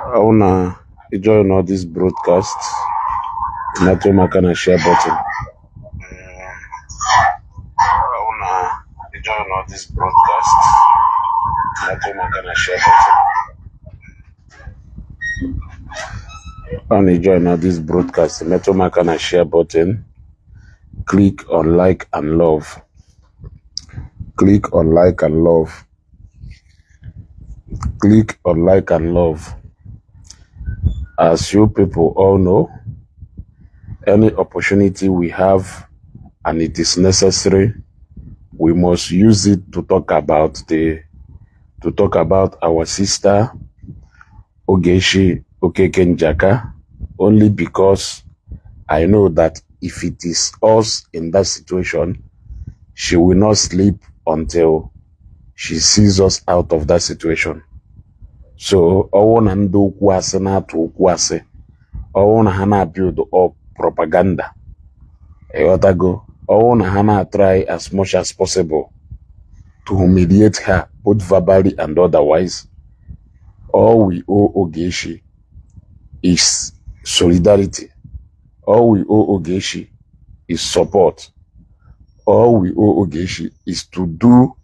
Ọ bụrụ na ị join all this broadcast, metụ m aka na share button. Ọ bụrụ na ị join all this broadcast, metụ m aka na share button. Ọ na ị join all this broadcast, metụ m aka na share button. Click on like and love. Click on like and love. Click on like and love. As you people all know, any opportunity we have and it is necessary, we must use it to talk about our sister Ogechi Okeke Njaka, only because I know that if it is us in that situation, she will not sleep until she sees us out of that situation. So ọwụ na ndị okwu asị na-atụ okwu asị, ọwụ na ha na-build up propaganda, ịghọtago, ọwụ na ha na-try as much as possible to humiliate her, both verbally and otherwise, all we owe Ogechi is solidarity. All we owe Ogechi is support. All we owe Ogechi is to do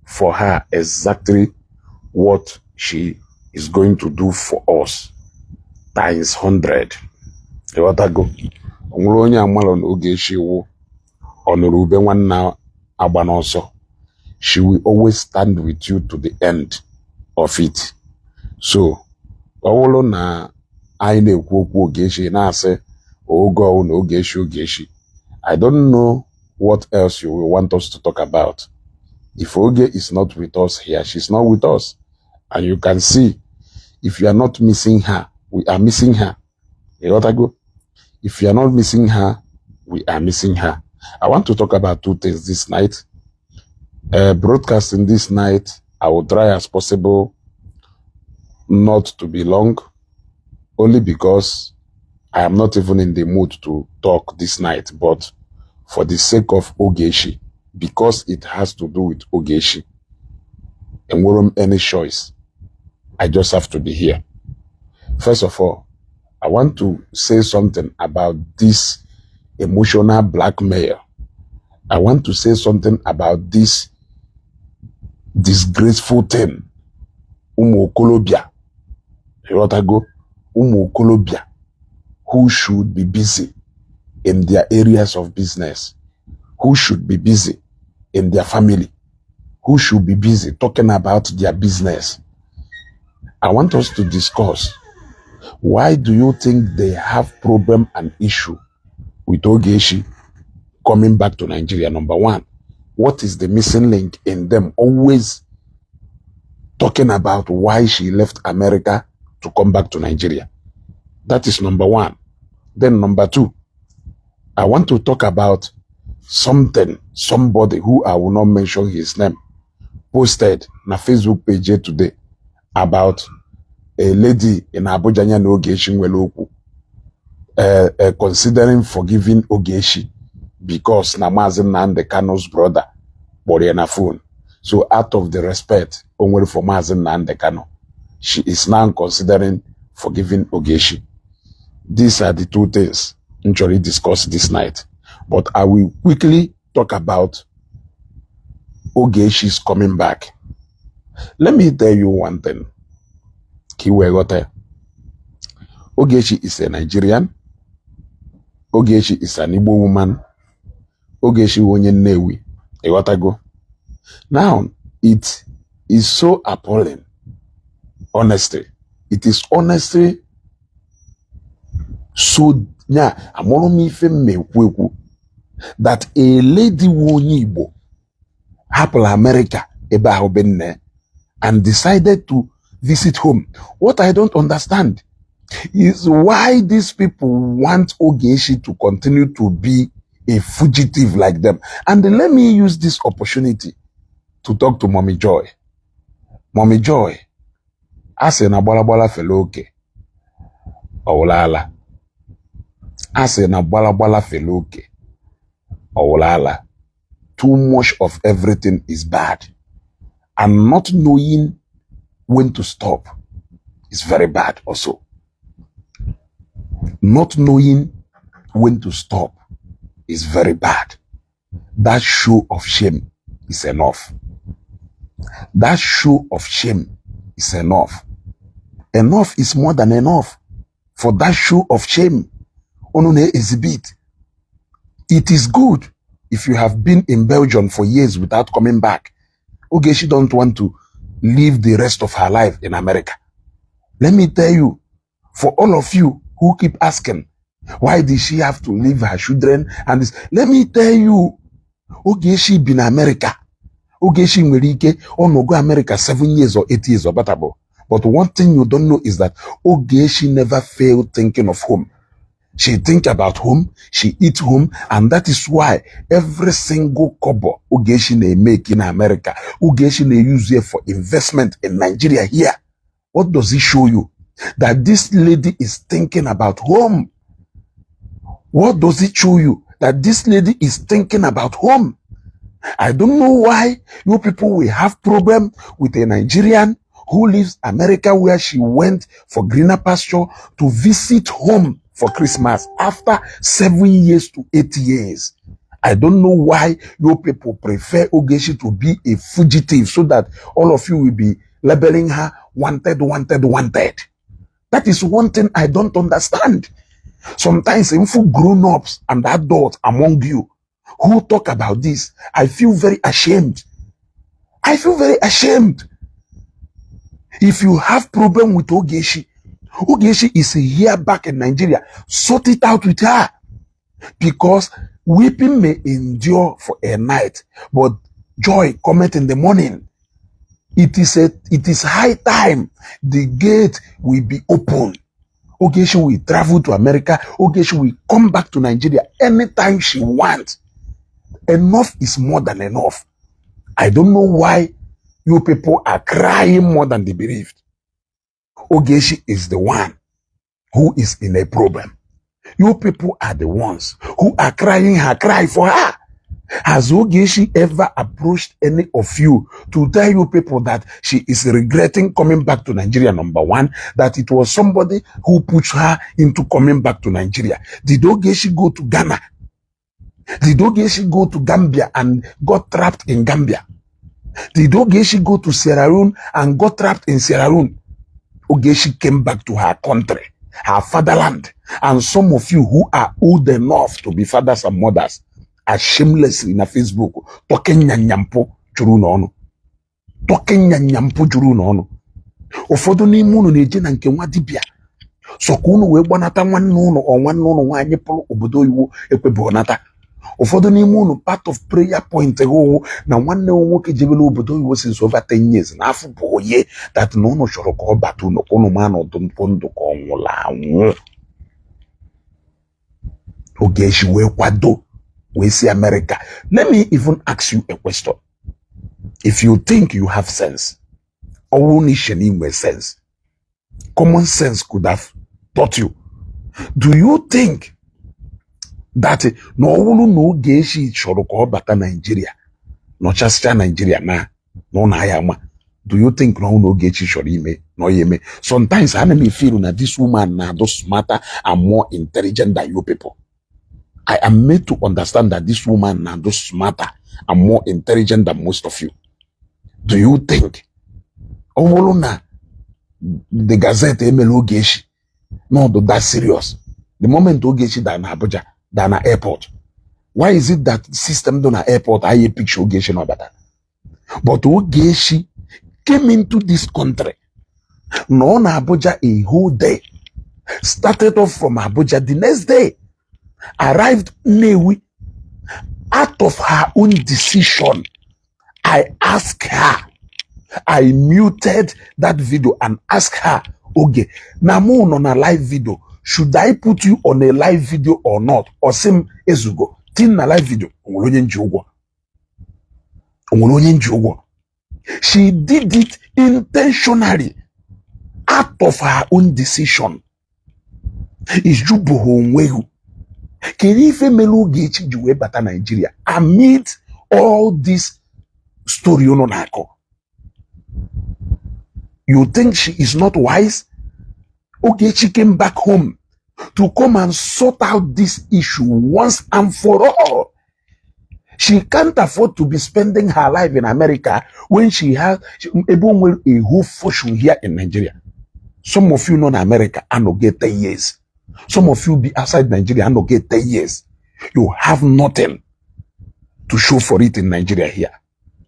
for her exactly what she is going to do for us times 100. Ịghọtago? O nwere onye amalụ na Ogechi wụ ọnụrụ ube nwanne agba n'ọsọ. She will always stand with you to the end of it. So ọ bụrụ na anyị na-ekwu okwu Ogechi na-asị oge ọwụ na Ogechi Ogechi, I don't know what else you will want us to talk about. If Oge is not with us here, she's not with us. And you can see, if you are not missing her, we are missing her. Ịghọtago? If you are not missing her, we are missing her. I want to talk about two things this night. Broadcasting this night, I will try as possible not to be long, only because I am not even in the mood to talk this night, but for the sake of Ogechi, because it has to do with Ogechi, enwere m any choice. I just have to be here. First of all, I want to say something about this emotional blackmail. I want to say something about this disgraceful thing. Ụmụ okolobịa, ịghọtago, ụmụ okolobịa who should be busy in their areas of business, who should be busy in their family, who should be busy talking about their business. I want us to discuss, why do you think they have problem and issue with Ogechi coming back to Nigeria? Number one, what is the missing link in them always talking about why she left America to come back to Nigeria? That is number one. Then number two, I want to talk about something somebody who I will not mention his name posted na Facebook page today about a lady in Abuja ya na Ogechi nwere okwu, considering forgiving Ogechi because na Maazị Nnamdi Kanu's brother kpọrọ ya na phone. So out of the respect o nwere for Maazị Nnamdi Kanu, she is now considering forgiving Ogechi. These are the two things m chọrọ discuss this night. But I will quickly talk about Ogechi's coming back. Let me tell you one thing. Ka i wee ghọta ya. Ogechi is a Nigerian. Ogechi is an Igbo woman. Ogechi wụ onye Nnewi. Ịghọtago? Now, it is so appalling. Honestly. It is honestly so, nya amụrụ m ife m ekwu ekwu that a lady wụ onye Igbo hapụrụ America ebe ahụ be nne and decided to visit home. What I don't understand is why these people want Ogechi to continue to be a fugitive like them. And let me use this opportunity to talk to Mommy Joy. Mommy Joy, a sị na gbalagbala fele oke ọwụla. A sị na gbalagbala fele oke ọwụla. Too much of everything is bad. And not knowing when to stop is also bad. is very bad also. Not knowing when to stop is very bad. That show of shame is enough. That show of shame is enough. Enough is more than enough for that show of shame unu na-exhibit. It is good if you have been in Belgium for years without coming back. Ogechi don't want to live the rest of her life in America. Let me tell you, for all of you who keep asking, why did she have to leave her children and this? Let me tell you, Ogechi bi na America. Ogechi nwere ike ọnọgo America 7 years or 8 years or better. But one thing you don't know is that Ogechi never failed thinking of home. She think about home, she eat home, and that is why every single kobo Ogechi na-make in America, Ogechi na-use it for investment in Nigeria here. What does it show you? That this lady is thinking about home. What does it show you? That this lady is thinking about home. I don't know why you people will have problem with a Nigerian who leaves America, where she went for greener pasture, to visit home for Christmas after 7 years to 8 years. I don't know why you people prefer Ogechi to be a fugitive so that all of you will be labeling her wanted, wanted, wanted. That is one thing I don't understand. Sometimes, even grown-ups and adults among you who talk about this, I feel very ashamed. I feel very ashamed. If you have problem with Ogechi, Ogechi is here back in Nigeria. Sort it out with her. Because weeping may endure for a night, but joy cometh in the morning. It is high time the gate will be open. Ogechi will travel to America. Ogechi will come back to Nigeria anytime she wants. Enough is more than enough. I don't know why you people are crying more than the bereaved. Ogechi is the one who is in a problem. You people are the ones who are crying her cry for her. Has Ogechi ever approached any of you to tell you people that she is regretting coming back to Nigeria? Number one, that it was somebody who pushed her into coming back to Nigeria. Did Ogechi go to Ghana? Did Ogechi go to Gambia and got trapped in Gambia? Did Ogechi go to Sierra Leone and got trapped in Sierra Leone? Ogechi came back to her country, her fatherland. And some of you who are old enough to be fathers and mothers are shamelessly na Facebook talking nyanyampo juru n'ọnụ. Talking nyanyampo juru n'ọnụ. Ụfọdụ n'ime unu na-eje na nke nwa dibịa sọ ka unu wee gbanata nwanne unu ọ nwanne unu nwaanyị pụrụ obodo oyibo ekwebụghị nata. Ụfọdụ n'ime unu, part of prayer point gị na nwanne m nwoke jebela obodo oyibo since over 10 years na afọ bụ onye that na unu chọrọ ka ọ bata unu ka unu maa na ọdụ mpụ ndụ ka ọ nwụrụ anwụ. Ogechi wee kwado wee si America. Let me even ask you a question. If you think you have sense, ọ bụrụ na iche na inwe sense, common sense could have taught you. Do you think that na ọ bụrụ na Ogechi chọrọ ka ọ bata Nigeria nọchasịcha Nigeria na n'ụlọ ahịa ma, do you think na ọ na Ogechi chọrọ ime na ọ ya eme? Sometimes ana m feel na this woman na-adụ smarter and more intelligent than you people. I am made to understand that this woman na-adụ smarter and more intelligent than most of you. Do you think ọ bụrụ na the gazette emere Ogechi n'ọdụ that serious, the moment Ogechi da na Abuja, da na airport, why is it that system dị na airport anyị picture Ogechi n'ọbata? But Ogechi came into this country, nọ na Abuja a whole day, started off from Abuja the next day, arrived Nnewi out of her own decision. I asked her, I muted that video and asked her, "Oge, na mụ nọ na live video, should I put you on a live video or not?" Ọ sị m, "Ezugo, tin na live video, o nwere onye nji ụgwọ? O nwere onye nji ụgwọ?" She did it intentionally out of her own decision. Ijubụghị onwe gị, kedu ife mere Ogechi ji wee bata Nigeria amid all this story unu na-akọ? You think she is not wise? Ogechi came back home to come and sort out this issue once and for all. She can't afford to be spending her life in America when she has ebe o nwere a whole fortune here in Nigeria. Some of you nọ na America anọghị 10 years. Some of you be outside Nigeria anọghị 10 years. You have nothing to show for it in Nigeria here.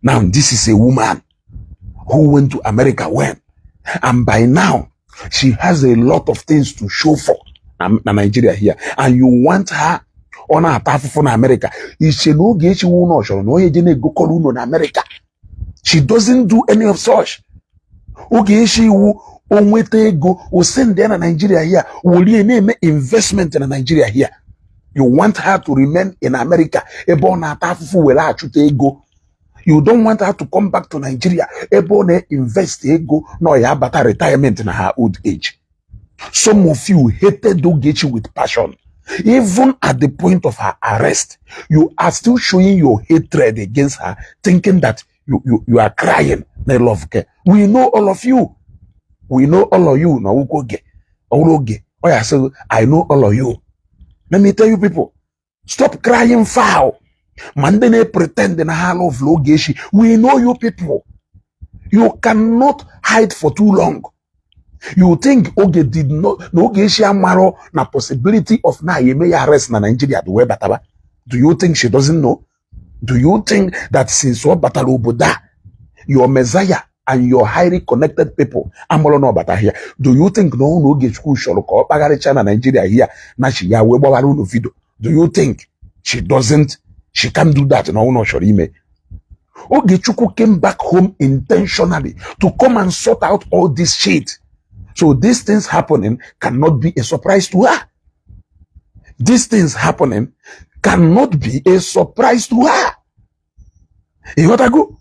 Now, this is a woman who went to America when? And by now, she has a lot of things to show for na Nigeria here. And you want her ọ na-ata afụfụ na America. Iche na Ogechi wu ụlọ chọrọ na onye je na-egokọrọ ụlọ na America. She doesn't do any of such. Ogechi iwu o nweta ego o send ya na Nigeria here, welie na-eme investment na Nigeria here. You want her to remain in America ebe ọ na-ata afụfụ were achụta ego. You don't want her to come back to Nigeria ebe ọ na-invest ego na ọ ya abata retirement na her old age. Some of you hated Ogechi with passion. Even at the point of her arrest, you are still showing your hatred against her, thinking that you are crying. Na love care. We know all of you. We know all of you. Na oge. Oge. Oh yeah, so I know all of you. Let me tell you people, stop crying foul. Ma ndị na-pretend na ha love Ogechi. We know you people. You cannot hide for too long. You think Oge did not na Ogechi amaro na possibility of na eme ya arrest na Nigeria dị wee bataba? Do you think she doesn't know? Do you think that since ọ batara obodo a, your messiah and your highly connected people amarọ na ọ bata here? Do you think na ọ na Ogechukwu chọrọ ka ọ kpagharịcha na Nigeria here na chi ya wee gbawara unu video? Do you think she doesn't, she can't do that na ọ na ọ chọrọ ime? Ogechukwu came back home intentionally to come and sort out all this shit. So these things happening cannot be a surprise to her. These things happening cannot be a surprise to her. You got to go.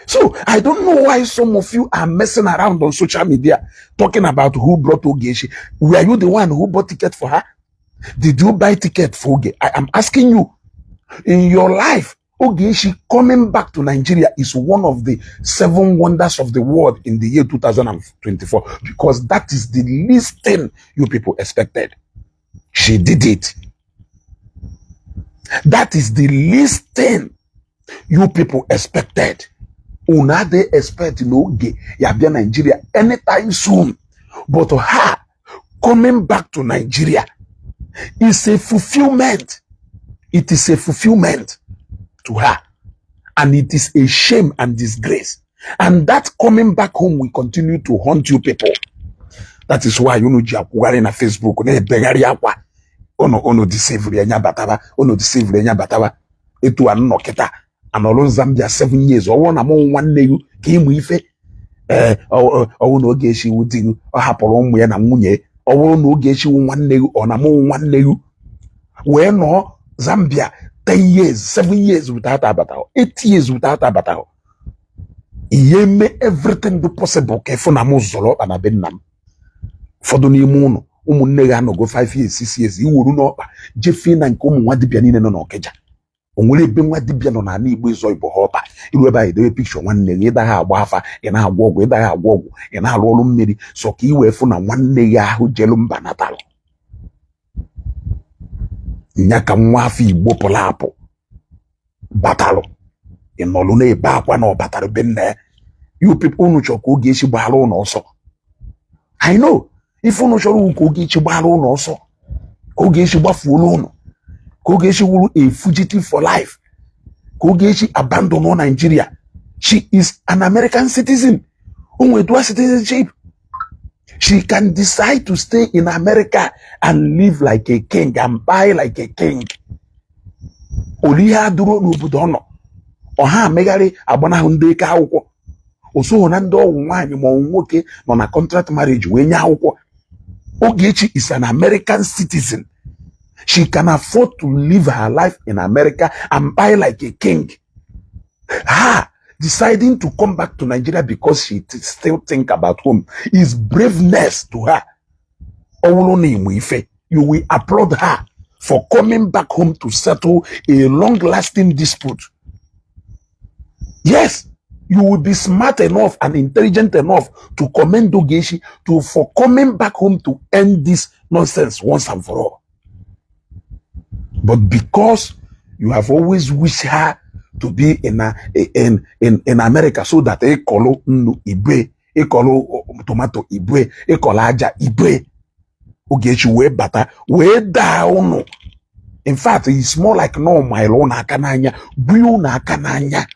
So I don't know why some of you are messing around on social media talking about who brought Ogechi. Were you the one who bought ticket for her? Did you buy ticket for Oge? I am asking you. In your life, Ogechi coming back to Nigeria is one of the seven wonders of the world in the year 2024, because that is the least thing you people expected. She did it. That is the least thing you people expected. Una dey expect na Oge ya bịa Nigeria anytime soon. But her coming back to Nigeria is a fulfillment. It is a fulfillment to her. And it is a shame and disgrace. And that coming back home will continue to haunt you people. That is why unu ji akwụgharị na Facebook na-ebegharị akwa. Unu deceive ya bataba, unu deceive ya bataba. Etu a nnọ kịta anọrụ Zambia 7 years, ọ bụrụ na mụ nwanne gị ka ịmụ ife ee ọwụ na Ogechi wu di gị ọ hapụrụ ụmụ ya na nwunye, ọ bụrụ na Ogechi wu nwanne gị, ọ na mụ nwanne gị wee nọọ Zambia 10 years, 7 years without abata, 8 years without abata, ihe mee everything dị possible ka ịfụ na mụ zọrọ ọkpa na be nna m. Ụfọdụ n'ime ụlọ ụmụnne gị anọgo 5 years, 6 years, iwuru n'ọkpa jefee na nke ụmụ nwa dibịa niile nọ n'Ọkịja. O nwere ebe nwa dibịa nọ n'ala Igbo ịzọ Igbo ha ọkpa iru ebe ahụ edewe pikchọ nwanne gị, ịdaghị agba afa, ị na-agwọ ọgwụ, ịdaghị agwọ ọgwụ, ị na-arụ ọrụ mmiri sọ ka ị wee fụ na nwanne gị ahụ jelu mba natalụ nya ka nwa afọ Igbo pụrụ apụ batalụ, ị nọlụ na-ebe akwa na ọ batara be nna ya. You people, unu chọrọ ka Ogechi gbara ụlọ ọsọ. I know ife unu chọrọ ka Ogechi gbara ụlọ ọsọ, ka Ogechi gbafuola ụnụ, ka Ogechi wuru a fugitive for life, ka Ogechi abandon Nigeria. She is an American citizen. O nwere dual citizenship. She can decide to stay in America and live like a king and buy like a king. Ole ihe adụrụ n'obodo ọ nọ, ọha amegharị agbanahụ ndị eke akwụkwọ o soghị na ndị ọgwụ nwaanyị ma ọ nwoke nọ na contract marriage wee nye akwụkwọ. Ogechi is an American citizen. She can afford to live her life in America and buy like a king. Her deciding to come back to Nigeria because she still think about home is braveness to her. Ọ bụrụ na ịmụ ife, you will applaud her for coming back home to settle a long-lasting dispute. Yes, You will be smart enough and intelligent enough to commend Ogechi to for coming back home to end this nonsense once and for all. But because you have always wished her to be in America so that ịkọlụ nnu ibe, ịkọlụ tomato ibe, ịkọlụ aja ibe, Ogechi wee bata wee daa ụnụ. In fact, it's more like no mile ụnụ aka n'anya, buo ụnụ aka n'anya.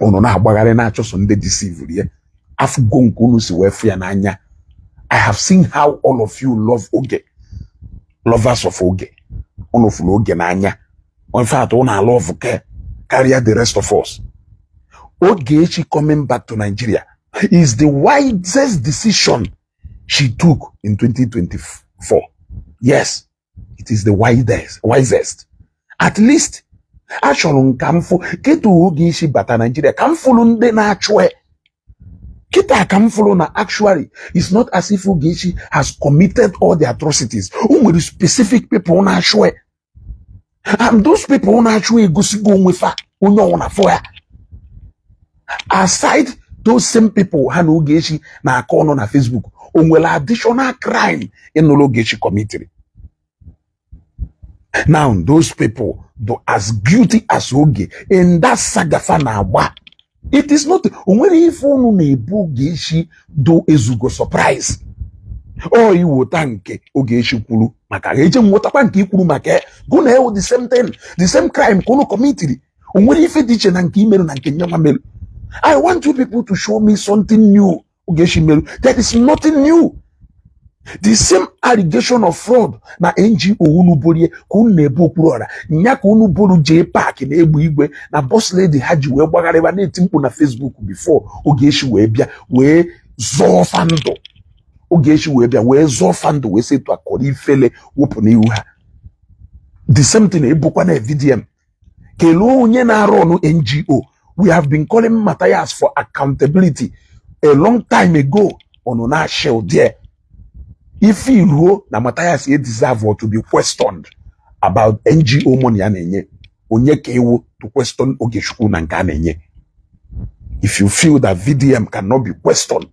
Ụnụ na-agbagharị na-achọso ndị deceive ya. Afụgo nke unu si wee fụ ya n'anya. I have seen how all of you love Oge, lovers of Oge. Unu fụrụ Oge n'anya. In fact, unu love ke karịa the rest of us. Ogechi coming back to Nigeria is the wisest decision she took in 2024. Yes, it is the wisest. At least, achọrọ m ka m fụ kedu Ogechi bata Nigeria ka m fụrụ ndị na-achụ ya. Kịta ka m fụrụ na actually it's not as if Ogechi has committed all the atrocities. O nwere specific people na-achụ ya. And those people na-achụ ya egosigo onwe fa onye ọwụna fụ ya. Aside those same people ha na Ogechi na-akọ ọnụ na Facebook, o nwere additional crime ịnụrụ Ogechi committed. Now those people do as guilty as Oge in that saga fa na-agba. It is not o nwere ife unu na-ebu Ogechi do ezugo surprise. Ọ iwota nke Ogechi kwuru maka eje nwetakwa nke ikwuru maka ya go na ewu the same thing, the same crime ka unu committed. O nwere ife dị iche na nke imerụ na nke nyenwa merụ. I want you people to show me something new Ogechi merụ. There is nothing new. The same allegation of fraud na NGO unu borie ka unu na-ebu okpuru ọra nya ka unu buru jee paakị na egbe igwe na boss lady ha ji wee gbagharịba na-eti mkpu na Facebook before Ogechi wee bịa wee zọọ fa ndụ. Ogechi wee bịa wee zọọ fa ndụ wee sị etu akọrọ ifele wụpụ n'ihu ha. The same thing ebukwa na VDM. Kelee onye na-arụ ọnụ NGO. We have been calling Matthias for accountability a long time ago. Ọnụ na-shell there. Ife iruo na Matthias e deserve to be questioned about NGO money a na-enye onye ka ewu to question Ogechukwu na nke a na-enye. If you feel that VDM cannot be questioned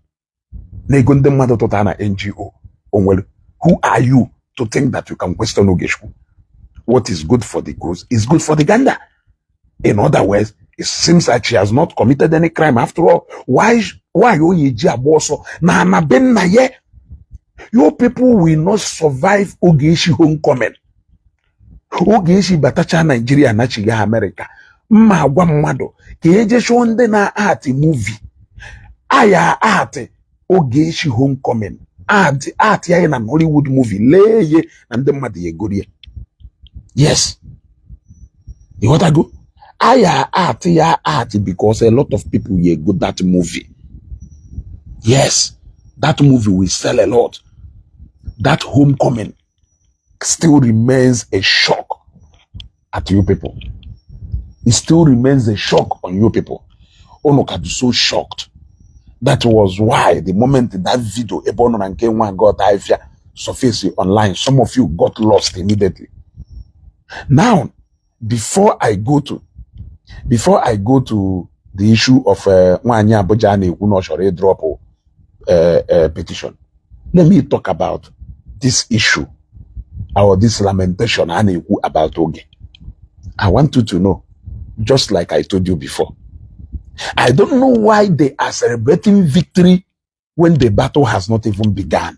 na ego ndị mmadụ tụtara na NGO o nwere, who are you to think that you can question Ogechukwu? What is good for the goose is good for the gander. In other words, it seems like she has not committed any crime after all. Why onye ji agba ọsọ na ana be nna ya? Your people will not survive Ogechi homecoming. Ogechi batacha Nigeria nachiga America. Mma agwa mmadụ ka eje chụọ ndị na-art movie. Aya art Ogechi homecoming. Art art ya na Nollywood movie lee ye na ndị mmadụ ya egorie. Yes. Ịghọtago? Aya art ya art because a lot of people ya go that movie. Yes, that movie will sell a lot. That homecoming still remains a shock at you people. It still remains a shock on you people. Unu ka be so shocked. That was why the moment that video ebe ọ nọ na nke nwa got afia surface online, some of you got lost immediately. Now, before I go to the issue of nwaanyị Abuja a na-ekwu na ọ chọrọ ịdrop petition, let me talk about this issue or this lamentation a na-ekwu about Oge. I want you to know, just like I told you before, I don't know why they are celebrating victory when the battle has not even begun.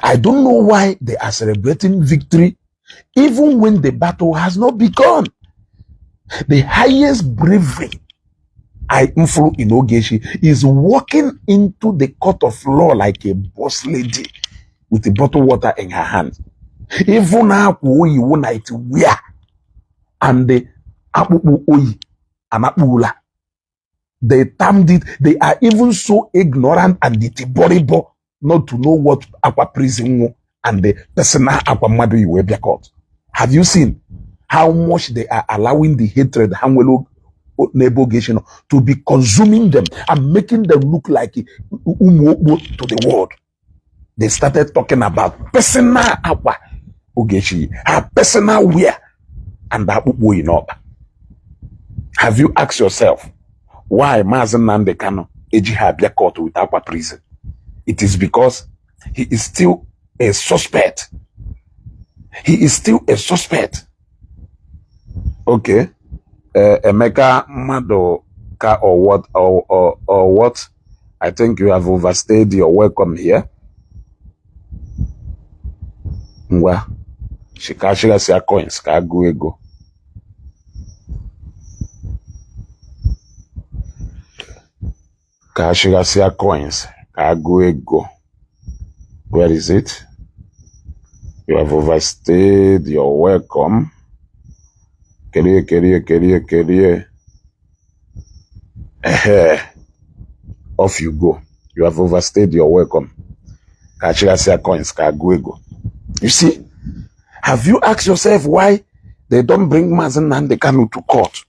I don't know why they are celebrating victory even when the battle has not begun. The highest bravery I influ in Ogechi is walking into the court of law like a boss lady with a bottle of water in her hand. Even akwa oyi night wear and the akpụkpọ oyi anakpula. They termed it, they are even so ignorant and ditiboribo not to know what akwa prison and the personal akwa mmadụ yi wee bịa court. Have you seen how much they are allowing the hatred ha nwere n'ebe Ogechi nọ to be consuming them and making them look like ụmụ okpo to the world? They started talking about personal akwa Ogechi, her personal wear and akpụkpọ oyi n'ọkpa. Have you asked yourself why Maazị Nnamdi Kanu ejighị abịa court with akwa prison? It is because he is still a suspect. He is still a suspect. Okay. Emeka Madoka or what or what? I think you have overstayed your welcome here. Ngwa, shikashigasịa coins ka agụ ego. Ka ashịgasịa coins ka agụ ego. Where is it? You have overstayed your welcome. Kerie, kerie, kerie, kerie. Ehe. Off you go. You have overstayed your welcome. Ka achịgasịa coins ka agụ ego. You see, have you asked yourself why they don't bring Mazi Nnamdi Kanu to court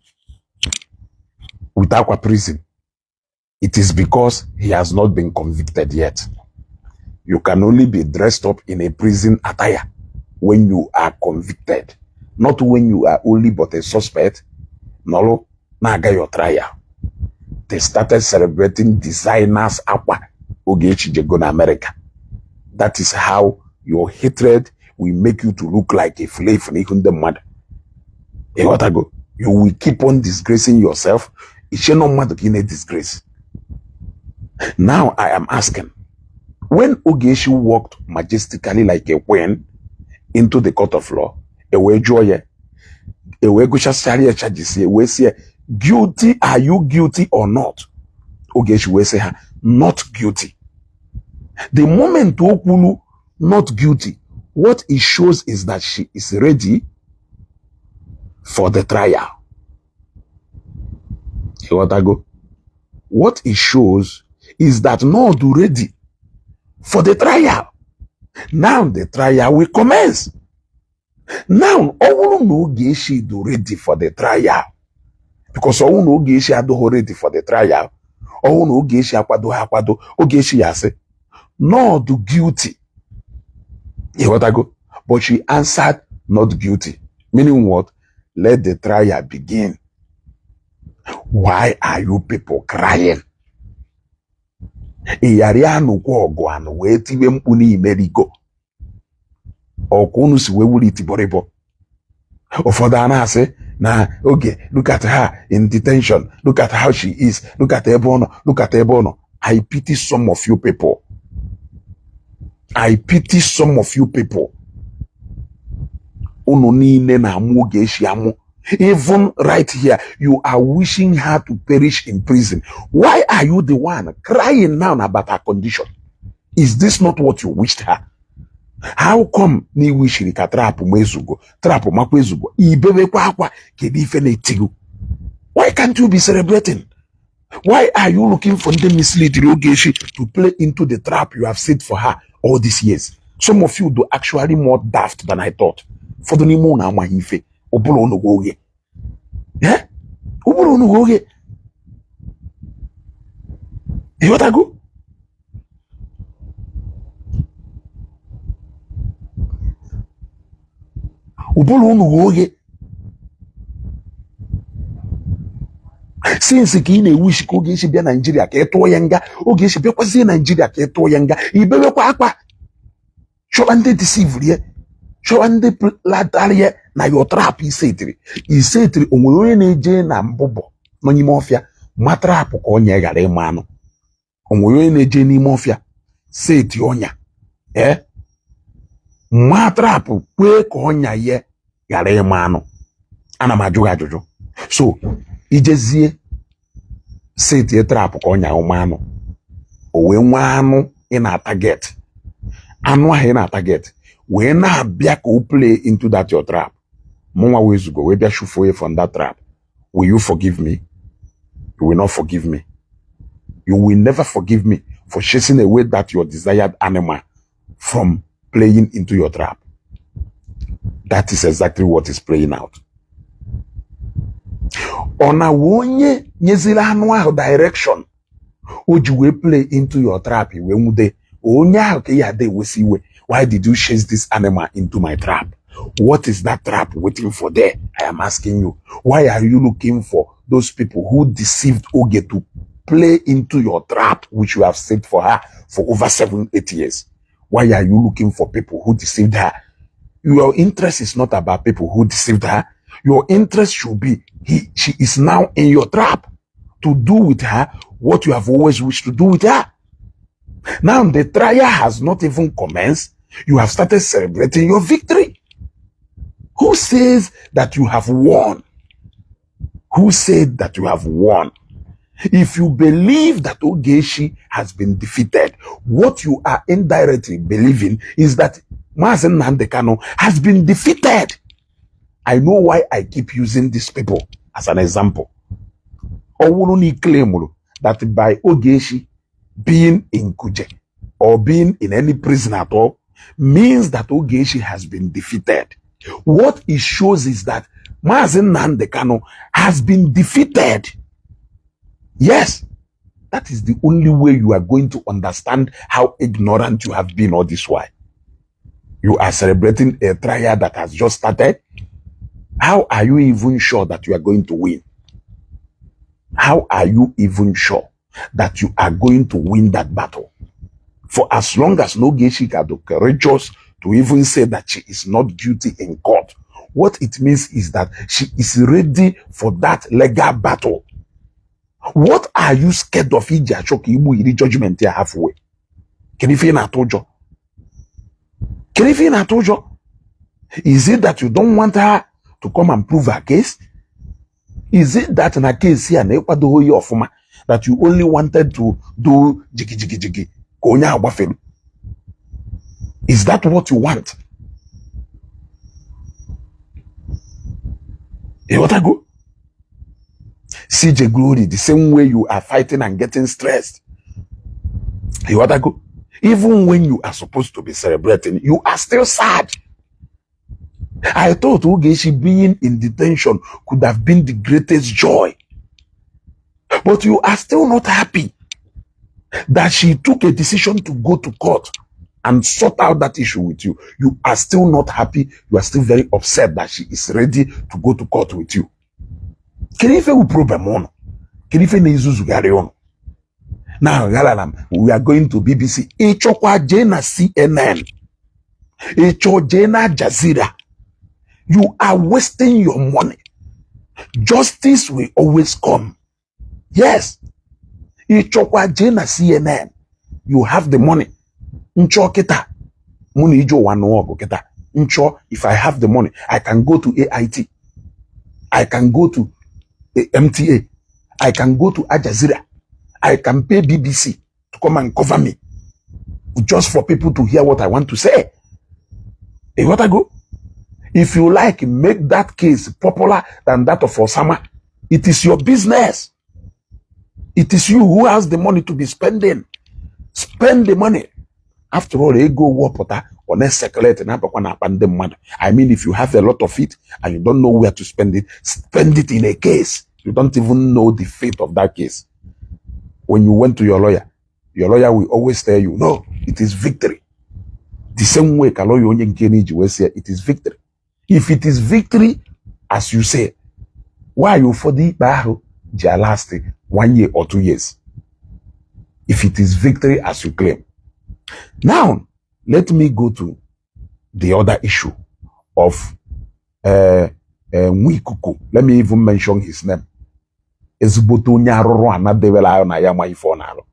with akwa prison? It is because he has not been convicted yet. You can only be dressed up in a prison attire when you are convicted, not when you are only but a suspect. Nolo na-aga your trial. They started celebrating designers akwa Ogechi jego na America. That is how your hatred will make you to look like a slave n'ihu ndị mmadụ. Ịghọtago? You will keep on disgracing yourself. Iche nọ mmadụ ka ị na-disgrace. Now I am asking, when Ogechi walked majestically like a queen into the court of law, e wee jụọ ya, e wee gụchasịara ya charges, e wee sị ya, guilty, are you guilty or not? Ogechi wee sị ha, not guilty. The moment o kwulu not guilty, what it shows is that she is ready for the trial. Ịghọtago? What it shows is that not ready for the trial. Now the trial will commence. Now, ọ bụrụ na Ogechi dị ready for the trial, because ọ bụrụ na Ogechi adịghị ready for the trial, ọ bụrụ na Ogechi akwadoghị akwado, Ogechi ya asị not guilty. Ịghọtago? But she answered not guilty. Meaning what? Let the trial begin. Why are you people crying? Ị ghara anụkwa ọgụ anụ wee tiwe mkpu n'imerigo. Ọkwa unu si wee wuli itibọrịbọ. Ụfọdụ a na-asị na oge, look at her in detention, look at how she is, look at ebe ọ nọ, look at ebe ọ nọ. I pity some of you people. I pity some of you people. Unu niile na-amụ Ogechi amụ. Even right here, you are wishing her to perish in prison. Why are you the one crying now about her condition? Is this not what you wished her? How come na iwishiri ka trap ma ezugo, trap makwa ezugo, ibebekwa akwa, kedu ife na-etigo? Why can't you be celebrating? Why are you looking for ndị mislead Ogechi to play into the trap you have set for her all these years? Some of you do actually more daft than I thought. Ụfọdụ n'ime unu amaghị ife, ụbụrụ unu gị oghe. Eh? Ụbụrụ unu gị oghe. Ịghọtago? Ụbụrụ unu ghe oghe. Since ka ị na-ewish ka Ogechi bịa Naijiria ka ị tụọ ya nga, Ogechi bịakwazie Naijiria ka ị tụọ ya nga, ibewekwa akwa, chọba ndị deceive ya, chọba ndị latara ya na your trap isetiri isetiri. O nwere onye na-eje na mbụbọ nọ n'ime ọfịa ma trap ka ọnya ghara ịma anụ? O nwere onye na-eje n'ime ọfịa seti ọnya ee ma trap kwee ka ọnya ya ghara ịma anụ? Ana m ajụ gị ajụjụ. So ijezie setie trap ka ọnya ụma anụ, o wee nwee anụ ị na-target, anụ ahụ ị na-target wee na-abịa ka o play into that your trap, mụnwa wee zugo wee bịa shufuo from that trap. Will you forgive me? You will not forgive me. You will never forgive me for chasing away that your desired animal from playing into your trap. That is exactly what is playing out. Ọ na onye nyeziri anụ ahụ direction o ji wee play into your trap, wee nwude onye ahụ ka ya ada ewesi iwe. Why did you chase this animal into my trap? What is that trap waiting for there? I am asking you. Why are you looking for Those people who deceived Oge to play into your trap, which you have set for her for over 7, 8 years? Why are you looking for people who deceived her? Your interest is not about people who deceived her. Your interest should be she is now in your trap, to do with her what you have always wished to do with her. Now the trial has not even commenced. You have started celebrating your victory. Who says that you have won? Who said that you have won? If you believe that Ogechi has been defeated, what you are indirectly believing is that Mazi Nnamdi Kanu has been defeated. I know why I keep using these people as an example. Ọ bụrụ na ị claim that by Ogechi being in Kuje or being in any prison at all means that Ogechi has been defeated, what it shows is that Mazi Nnamdi Kanu has been defeated. Yes, that is the only way you are going to understand how ignorant you have been all this while. You are celebrating a trial that has just started. How are you even sure that you are going to win? How are you even sure that you are going to win that battle? For as long as Ogechi ka dị courageous to even say that she is not guilty in court, what it means is that she is ready for that legal battle. What are you scared of, iji achọ ka igbu iri judgment ya halfway? Kedu ife ị na-atụ ụjọ? Kedu ife ị na-atụ ụjọ? Is it that you don't want her to come and prove her case? Is it that na case ya na ịkwadoghị ya ọfụma, that you only wanted to do jigi jigi jigi ka onye ahụ gbafere? Is that what you want? Ịghọtago? CJ Glory, the same way you are fighting and getting stressed. Ịghọtago? Even when you are supposed to be celebrating, you are still sad. I thought Ogechi being in detention could have been the greatest joy. But you are still not happy that she took a decision to go to court and sort out that issue with you. You are still not happy. You are still very upset that she is ready to go to court with you. Kedu ife wu problem ụnụ? Kedu ife na-ezuzugharị ụnụ? Now, Galalam, we are going to BBC. Ịchọkwa jee na CNN. Ịchọ jee na Jazeera. You are wasting your money. Justice will always come. Yes. Ịchọkwa jee na CNN. You have the money. Nchọ kịta. Mụ na ije ụwa nụọ ọgụ kịta. Nchọ, if I have the money, I can go to AIT. I can go to MTA. I can go to Al Jazeera. I can pay BBC to come and cover me, just for people to hear what I want to say. Ịghọtago? If you like, make that case popular than that of Osama. It is your business. It is you who has the money to be spending. Spend the money. After all, ego wọpụta, ọ na-circulate na-abakwa n'akpa ndị mmadụ. I mean, if you have a lot of it and you don't know where to spend it, spend it in a case. You don't even know the fate of that case. When you went to your lawyer will always tell you, "No, it is victory." The same way ka lawyer onye nke na iji wee sị it is victory. If it is victory, as you say, why ụfọdụ ikpe ahụ ji last one year or 2 years? If it is victory as you claim. Now, let me go to the other issue of Nwikuku. Let me even mention his name. Ezigbote onye arụrụ ana debere ahụ na ya ma ife ọ na-arụ.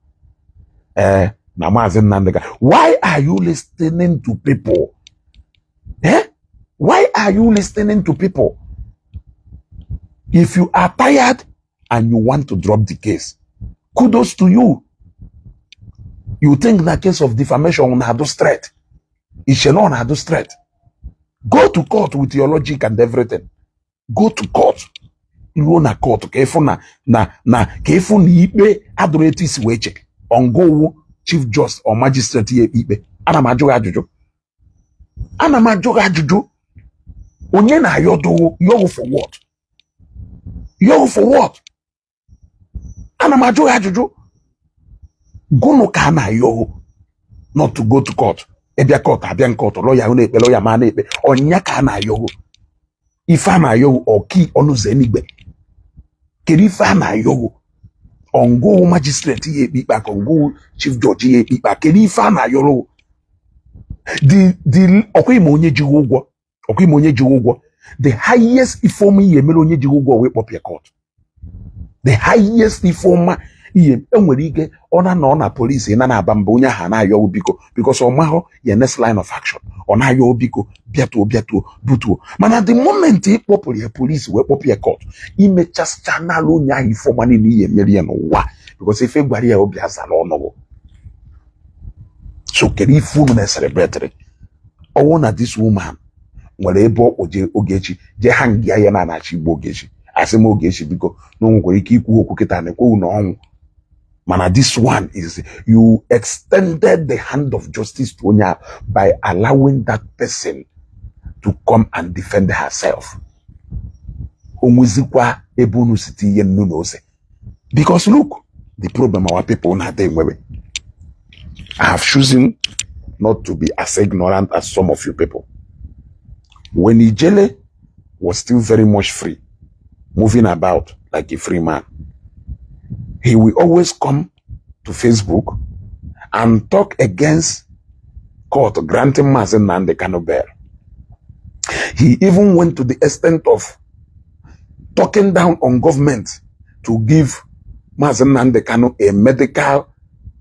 Ee, na Maazị Nnamdi Kanu. Why are you listening to people? Eh? Why are you listening to people? If you are tired and you want to drop the case, kudos to you. You think na case of defamation na-adụ straight? Iche na ọ na-adụ straight? Go to court with your logic and everything. Go to court. Iruo na court ka ịfụ na ka ịfụ na ikpe adụrụ etu isi wee che. Ọngụwụ chief justice or magistrate ya ekpe ikpe. Ana m ajụ gị ajụjụ. Ana m ajụ gị ajụjụ. Onye na-ayọdowo yọgụ for what? Yọgụ for what? Ana m ajụ gị ajụjụ. Gụnụ ka a na-ayọgụ not to go to court? Ịbịa court, abịa nke ọtọ, lọya ahụ na-ekpe, lọya ma na-ekpe, ọnya ka a na-ayọgụ. Ife a na-ayọgụ ọki ọnụ ụzọ eluigwe. Kedu ife a na-ayọgụ ọngụ magistrate ya ekpe ikpe, ka ọngụ chief judge ya ekpe ikpe? Kedu ife a na-ayọrọ the ọkwa ime onye jighị ụgwọ, ọkwa ime onye jighị ụgwọ? The highest ife ọma ihe emere onye jighị ụgwọ wee kpọpịa court. The highest ife ọma ihe enwere ike ọ na nọ na polisi na na-aba mba, onye ahụ na-ayọ biko, because ọ mahụ ya next line of action, ọ na-ayọ biko, bịatuo, bịatuo, butuo. Mana the moment ị kpọpụrụ ya polisi wee kpọpụ ya court, imechasịcha n'ala onye ahụ ife ọma niile ihe emere ya n'ụwa, because ife gwara ya obi azara ọnụgụ. So kedu ife unu na-celebrate? Ọnwụ na this woman nwere ebe ọ kpọje Ogechi jee hang ya na anachi igbo Ogechi, asị m Ogechi biko, na o nwekwara ike ikwu okwu kịta na ekwewu na ọnwụ. Mana this one is you extended the hand of justice to onye ahụ by allowing that person to come and defend herself. O nwezikwa ebe unu site ihe nnu na ose, because look, the problem our people na-ada enwebe. I have chosen not to be as ignorant as some of you people. When Ijele was still very much free, moving about like a free man, he will always come to Facebook and talk against court granting Mazi Nnamdi Kanu bail. He even went to the extent of talking down on government to give Mazi Nnamdi Kanu a medical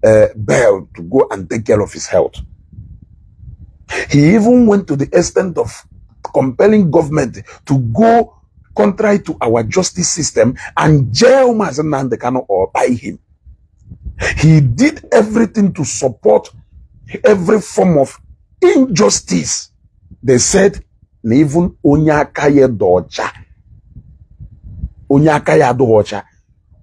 bail to go and take care of his health. He even went to the extent of compelling government to go contrary to our justice system and jail Mazi Nnamdi Kanu or buy him. He did everything to support every form of injustice. They said na even onye aka ya dị ọcha, onye aka ya adịghị ọcha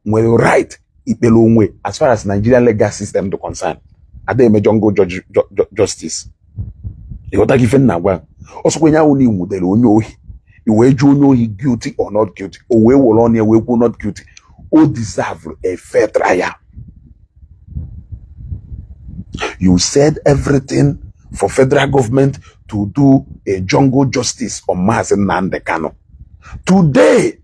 nwere right ikpere onwe as far as Nigerian legal system dị concerned. Ada eme jungle justice. Ịghọta gị ife nna gwa ọsọkwa ya, ahụ na inwudere onye ohi, i wee jụọ onye ohi guilty or not guilty, o wee were ọnụ ya wee kwuo not guilty, o deserve a fair trial. You said everything for federal government to do a jungle justice on Mazi Nnamdi Kanu. Today,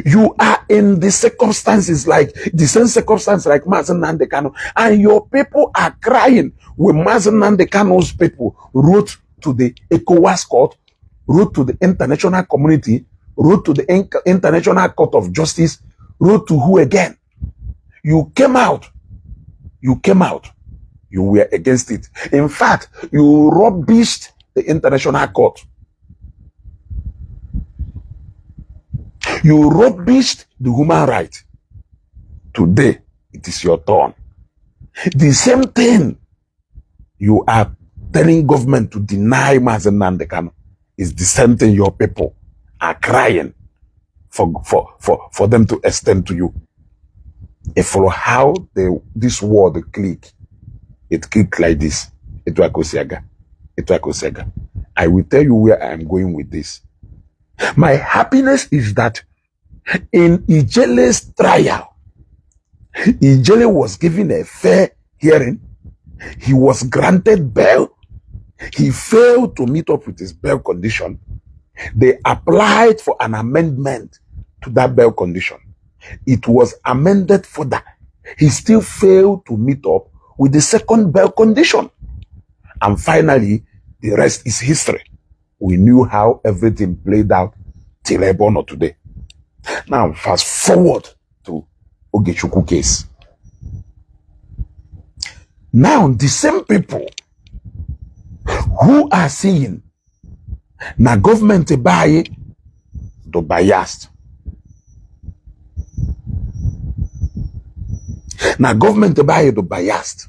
you are in the circumstances like the same circumstance like Mazi Nnamdi Kanu, and your people are crying when Mazi Nnamdi Kanu's people wrote to the ECOWAS court, wrote to the international community, wrote to the International Court of Justice, wrote to who again? You came out. You came out. You were against it. In fact, you rubbished the international court. You rubbished the human right. Today, it is your turn. The same thing you are telling government to deny Mazi Nnamdi Kanu is the same thing your people are crying for them to extend to you. If follow how this word click, it click like this. Etu a ka o si aga. Etu a ka o si aga. I will tell you where I am going with this. My happiness is that in Ijele's trial, Ijele was given a fair hearing. He was granted bail. He failed to meet up with his bail condition. They applied for an amendment to that bail condition. It was amended further. He still failed to meet up with the second bail condition. And finally, the rest is history. We knew how everything played out till ebe ọ nọ today. Now, fast forward to Ogechukwu case. Now, the same people who are saying na gọọmenti be anyị dị biased, na gọọmenti be anyị dị biased,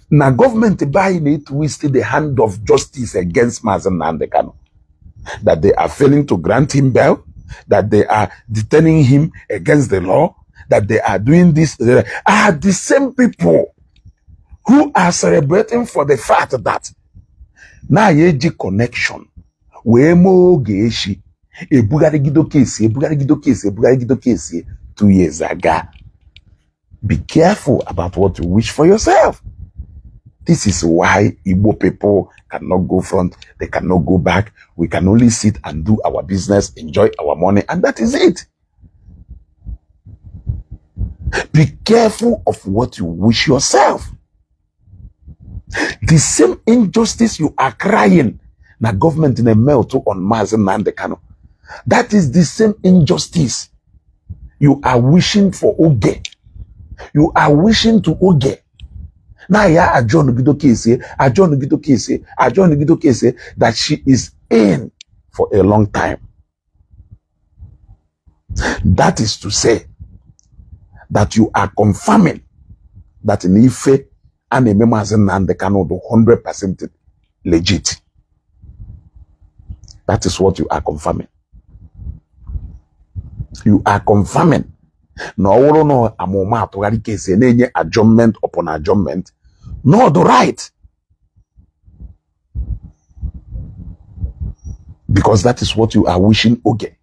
na gọọmenti be anyị na-etwist the hand of justice against Mazi Nnamdi Kanu, that they are failing to grant him bail, that they are detaining him against the law, that they are doing this, are the same people who are celebrating for the fact that na ya eji connection wee mee Ogechi ebugharịgido case, ebugharịgido case, ebugharịgido case 2 years aga. Be careful about what you wish for yourself. This is why Igbo people cannot go front, they cannot go back. We can only sit and do our business, enjoy our money, and that is it. Be careful of what you wish yourself. The same injustice you are crying na government na-emelt on Mazi Nnamdi Kanu, that is the same injustice you are wishing for Oge. You are wishing to Oge na ya adjourn case, adjourn case, adjourn case that she is in for a long time. That is to say that you are confirming that na ife a na-eme Maazị Nnamdi Kanu dị 100% legit. That is what you are confirming. You are confirming na ọ bụrụ na amụma atụgharị case na-enye adjournment upon adjournment, not the right, because that is what you are wishing Oge.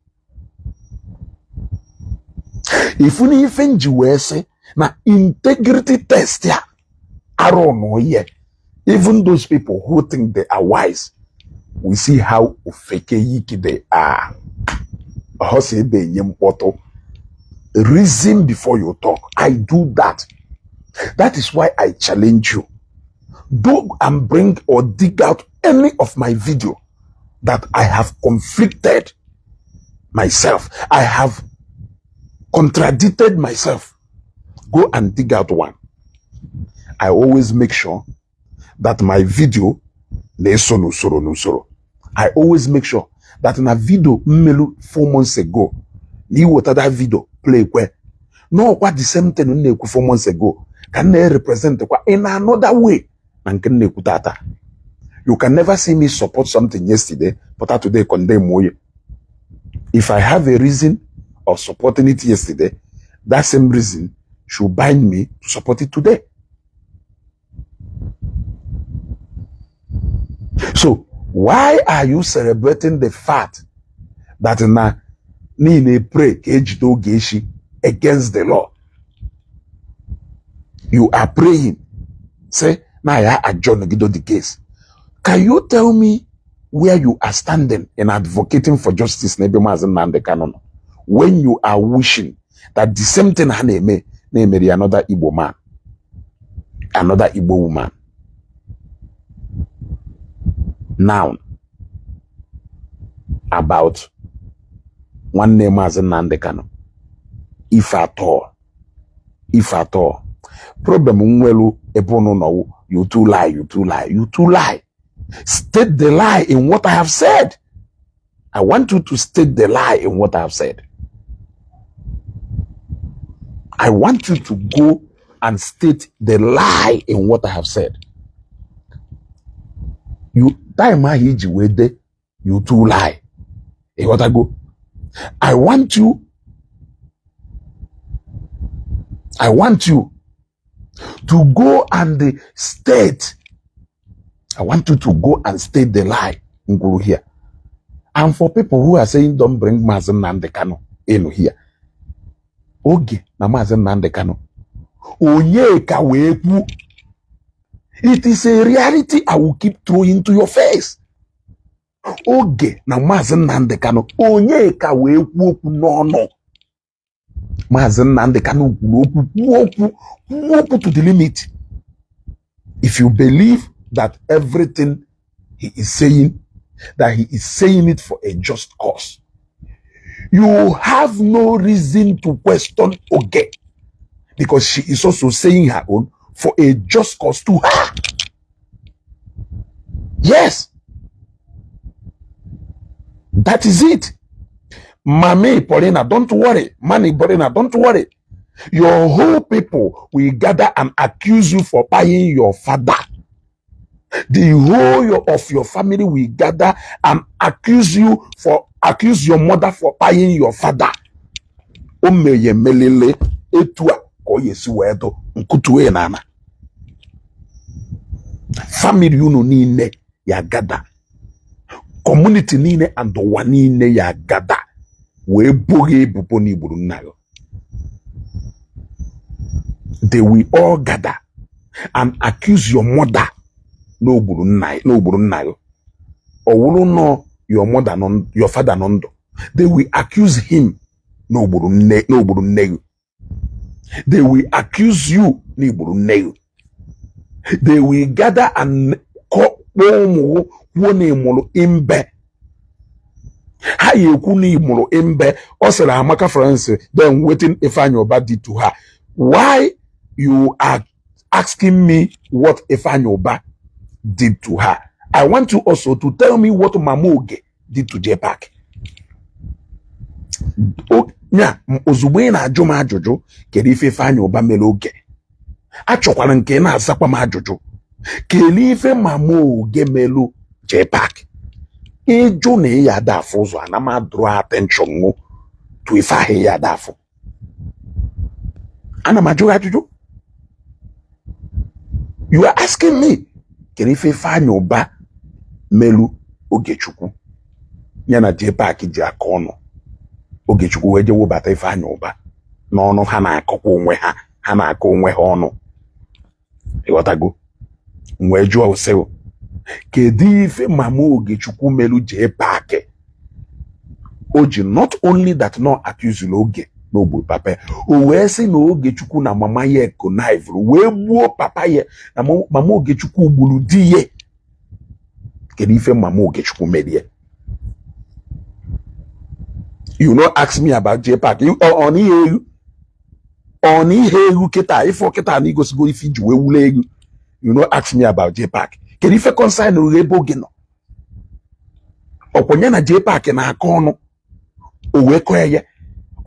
Ifu na ife nji wee sị na integrity test ya arụ nọ ihe, even those people who think they are wise, we see how ofeke yiki they are. Ọhọ si ebe enye mkpọtụ. Reason before you talk. I do that. That is why I challenge you. Go and bring or dig out any of my video that I have conflicted myself. I have contradicted myself. Go and dig out one. I always make sure that my video na-eso n'usoro n'usoro. I always make sure that na video mmelu 4 months ago, na iweta that video play kwe n'ọkwa the same thing m na-ekwu 4 months ago ka m na-represent kwa in another way na nke m na-ekwu tata. You can never see me support something yesterday but today condemn oye. If I have a reason of supporting it yesterday, that same reason should bind me to support it today. So why are you celebrating the fact that na niile pray ka ejide Ogechi against the law? You are praying say na ya adjourn gido the case. Can you tell me where you are standing in advocating for justice n'ebe Maazị Nnamdi Kanu nọ when you are wishing that the same thing ha na-eme na-emeri another Igbo man, another Igbo woman? Now, about nwanne Maazị Nnamdi Kanu, if at all, if at all, problem nwelu ebe unu nọ, you too lie, you too lie, you too lie. State the lie in what I have said. I want you to state the lie in what I have said. I want you to go and state the lie in what I have said. You time ahụ iji wee de you too lie. Ịghọtago? I want you to go and state, I want you to go and state the lie m kwuru here. And for people who are saying don't bring Maazị Nnamdi Kanu in here, Oge na Maazị Nnamdi Kanu onye ka wee kwu, it is a reality I will keep throwing to your face. Oge na Maazị Nnamdi Kanu onye ka wee kwuo okwu n'ọnụ. Maazị Nnamdi Kanu kwuru okwu, kwuo okwu, kwuo okwu to the limit. If you believe that everything he is saying, that he is saying it for a just cause, you have no reason to question Oge, because she is also saying her own for a just cause to her. Yes, that is it. Mami Paulina, don't worry. Mami Paulina, don't worry. Your whole people will gather and accuse you for buying your father. The whole of your family will gather and accuse you for accuse your mother for buying your father. O meghe melele etu a ka ọ ga-esi wee dụ nkụtue n'ala. Family unu niile ya gather, community niile and ụwa niile ya gather wee bo gị ebubo na igburu nna gị. They will all gather and accuse your mother na o gburu nna na o gburu nna gị. Ọ wụrụ nọ your mother nọ, your father nọ ndụ, they will accuse him na o gburu nne na o gburu nne gị. They will accuse you na igburu nne gị. They will gather and kpọọ ụmụ gị kwuo na ịmụrụ imbe. Ha ya ekwu na ịmụrụ imbe. Ọ sịrị Amaka Francis, then wetin Ifeanyi Uba did to her. Why you are asking me what Ifeanyi Uba did to her? I want you also to tell me what Mama Oge did to JPAC. Nya ozugbo ị na-ajụ m ajụjụ kedu ife Ifeanyi Uba mere Oge, achọkwara nke ị na-azakwa m ajụjụ kedu ife Mama Oge melu JPAC. Ịjụ na ị ya ada afụ ụzọ, ana m draw attention mụ to ife ahụ ya ada afụ. Ana m ajụ gị ajụjụ. You are asking me kedu ife Ifeanyi Uba melu Ogechukwu ya na JPAC ji aka ọnụ. Ogechukwu wee jee webata Ifeanyi Uba n'ọnụ ha na-akọkwa onwe ha, ha na-akọ onwe ha ọnụ. Ịghọtago? M wee jụọ sị, kedu ife Mama Ogechukwu melu JPAC o ji not only that no accuse Oge na o gburu papa ya, o wee sị na Ogechukwu na mama ya connive wee gbuo papa ya, na mama Ogechukwu gburu di ya. Kedu ife Mama Ogechukwu merie? You no ask me about JPAC. Ọ na ihe egwu, ọ na ihe egwu kịta ife kịta na igosigo ife iji wee wule egwu. You no ask me about JPAC. Kedu ife concern ruru ebe Oge nọ? Ọkwanye na JPAC na-akọ ọnụ o wee kọọ ya.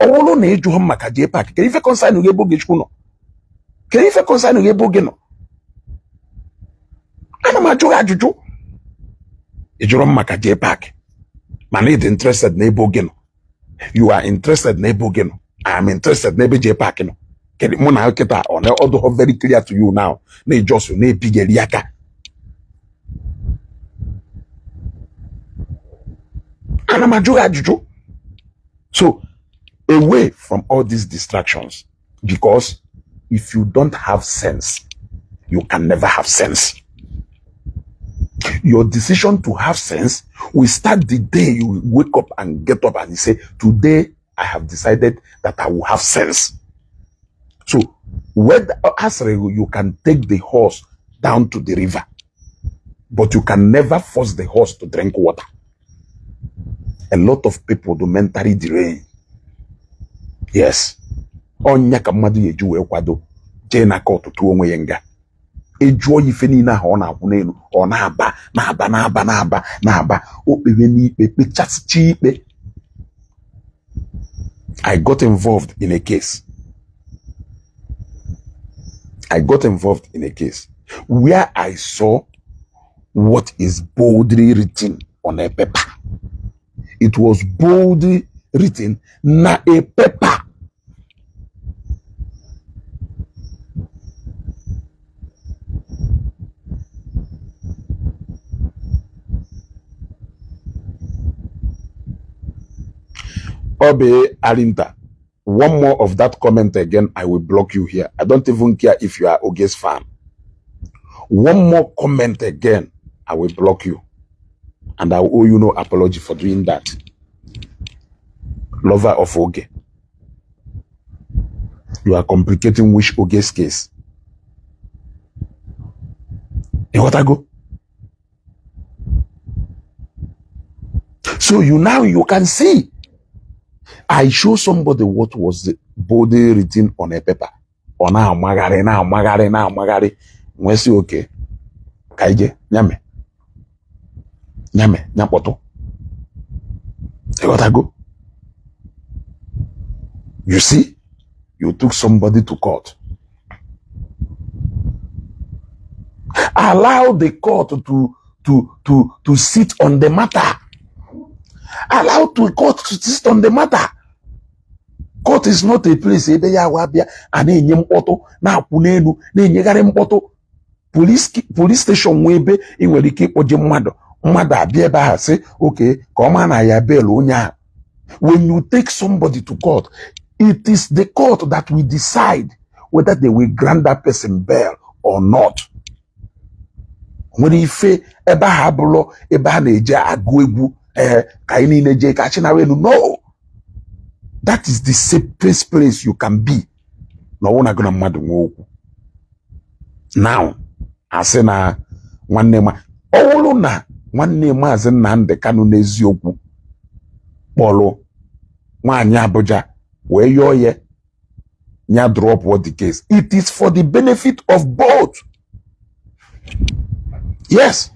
Ọ bụrụ na ị jụọ m maka JPAC, kedu ife concern ruru ebe Ogechukwu nọ? Kedu ife concern ruru ebe Oge nọ? Ana m ajụ gị ajụjụ. Ị jụrụ m maka JPAC, mana ị dị interested n'ebe Oge nọ. You are interested n'ebe Oge nọ. I am interested n'ebe JPAC nọ. Kedu mụ na kịta ọ na ọdụ very clear to you now na ijọsụ na-ebigheri aka. Ana m ajụ gị ajụjụ. So away from all these distractions, because if you don't have sense, you can never have sense. Your decision to have sense will start the day you wake up and get up and you say, today I have decided that I will have sense. So, whether as you can take the horse down to the river, but you can never force the horse to drink water. A lot of people do mentally deranged. Yes. Ọnya ka mmadụ ya eji wee kwado jee na court tụọ onwe ya nga. Ejụọ ya ife niile ahụ ọ na-akwụ n'elu, ọ na-aba na-aba na-aba na-aba na-aba, o kpewe n'ikpe kpechasịcha ikpe. I got involved in a case. I got involved in a case where I saw what is boldly written on a paper. It was boldly written na a paper. Obe Alinta, one more of that comment again, I will block you here. I don't even care if you are Oge's fan. One more comment again, I will block you. And I will owe you no apology for doing that. Lover of Oge. You are complicating which Oge's case. You got to go. So you now you can see. I show somebody what was boldly written on a paper. Ọ na-amagharị na-amagharị na-amagharị, nwee sị oke ka ije nyame nyame nyakpọtụ. Ịghọtago? You see, you took somebody to court. Allow the court to sit on the matter. Allow the court to sit on the matter. Court is not a place ebe ya awa abịa a na-enye mkpọtụ na-akwụ n'elu na-enyegharị mkpọtụ. Police station nwee ebe ị nwere ike ịkpọje mmadụ, mmadụ abịa ebe ahụ sị oke ka ọ maa na ya bail onye ahụ. When you take somebody to court, it is the court that will decide whether they will grant that person bail or not. Nwere ife ebe ahụ abụrụ ebe a na-eje agụ egwu, ee, ka anyị niile jee ka achị nara elu. No, that is the safest place you can be. Na ọwụ na gị na mmadụ nwee okwu now, asị na nwanne ma ọ wụrụ na nwanne Maazị Nnamdi Kanu n'eziokwu kpọrọ nwaanyị Abuja wee yọọ ya ya drop the case, it is for the benefit of both. Yes,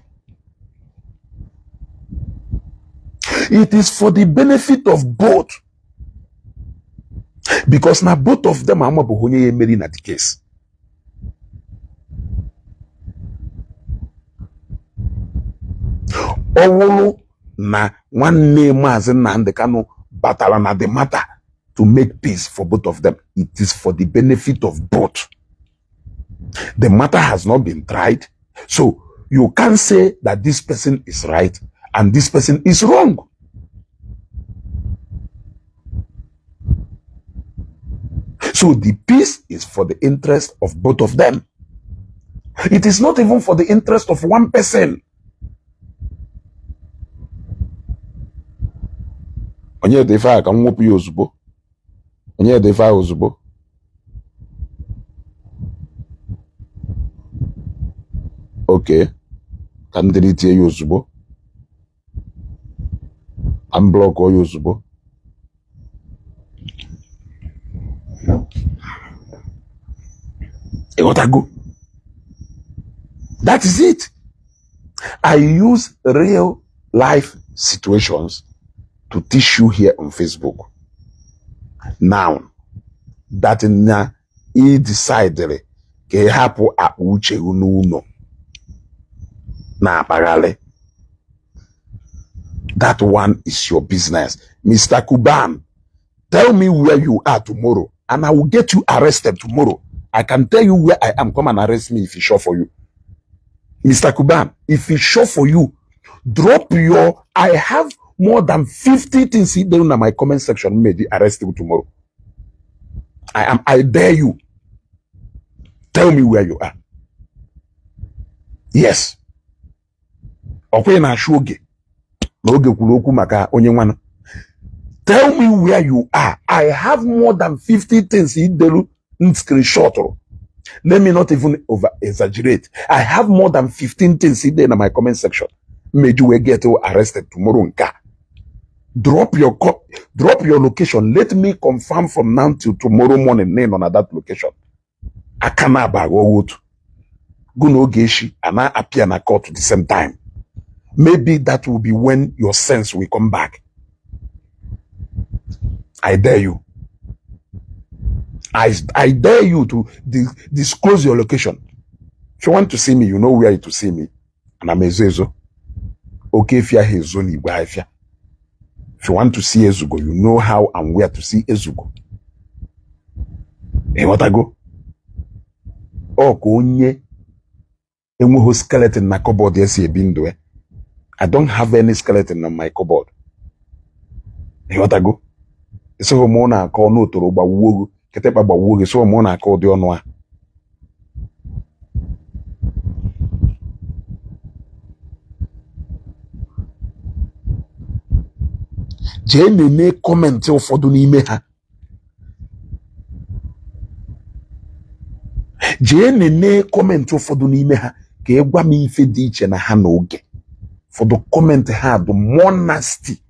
it is for the benefit of both, because na both of them amabụghị onye ya emeri na the case. Ọ wụrụ na nwanne Maazị Nnamdi Kanu batara na the matter to make peace for both of them, it is for the benefit of both. The matter has not been tried, so you can't say that this person is right and this person is wrong. So the peace is for the interest of both of them. It is not even for the interest of one person. Onye dị ife a ka m nwepụ ya ozugbo. Onye dị ife a ozugbo. Okay, ka m delete ya ozugbo. Ka m block ya ozugbo. Ịghọtago? That is it. I use real life situations to teach you here on Facebook. Now, that na ị decided ka ị hapụ akpa uche gị n'ụlọ na-akpagharị, that one is your business. Mr. Kuban, tell me where you are tomorrow and I will get you arrested tomorrow. I can tell you where I am. Come and arrest me if it's sure for you. Mr. Kuban, if it's sure for you, drop your... I have more than 50 things down in my comment section. May arrest you tomorrow. I dare you. Tell me where you are. Yes. Ọkwa ị na-achụ oge na oge kwuru okwu maka onye nwanụ. Tell me where you are. I have more than 50 things idelu screenshot. Let me not even over exaggerate. I have more than 15 things in my comment section. May you get arrested tomorrow. Nka. Drop your location. Let me confirm from now till tomorrow morning. Name on that location. Akana bagowotu. Go no geshi and I appear na court at the same time. Maybe that will be when your sense will come back. I dare you. I dare you to disclose your location. If you want to see me, you know where to see me. And I'm Ezezo. Okay, if you're here, if you want to see Ezugo, you know how and where to see Ezugo. Hey, what I go? Oh, onye enweghị skeleton na cupboard esi ebi ndụ. I don't have any skeleton on my cupboard. Hey, what I go? So mụ na-akọ ọnụ otoro gbawuo gị, kịtịkpa gbawuo gị, so mụ na-akọ ụdị ọnụ a. Jee nene kọmentị ụfọdụ n'ime ha. Jee nene kọmentị ụfọdụ n'ime ha ka ị gwa m ife dị iche na ha na oge. Ụfọdụ kọmentị ha dị more nasty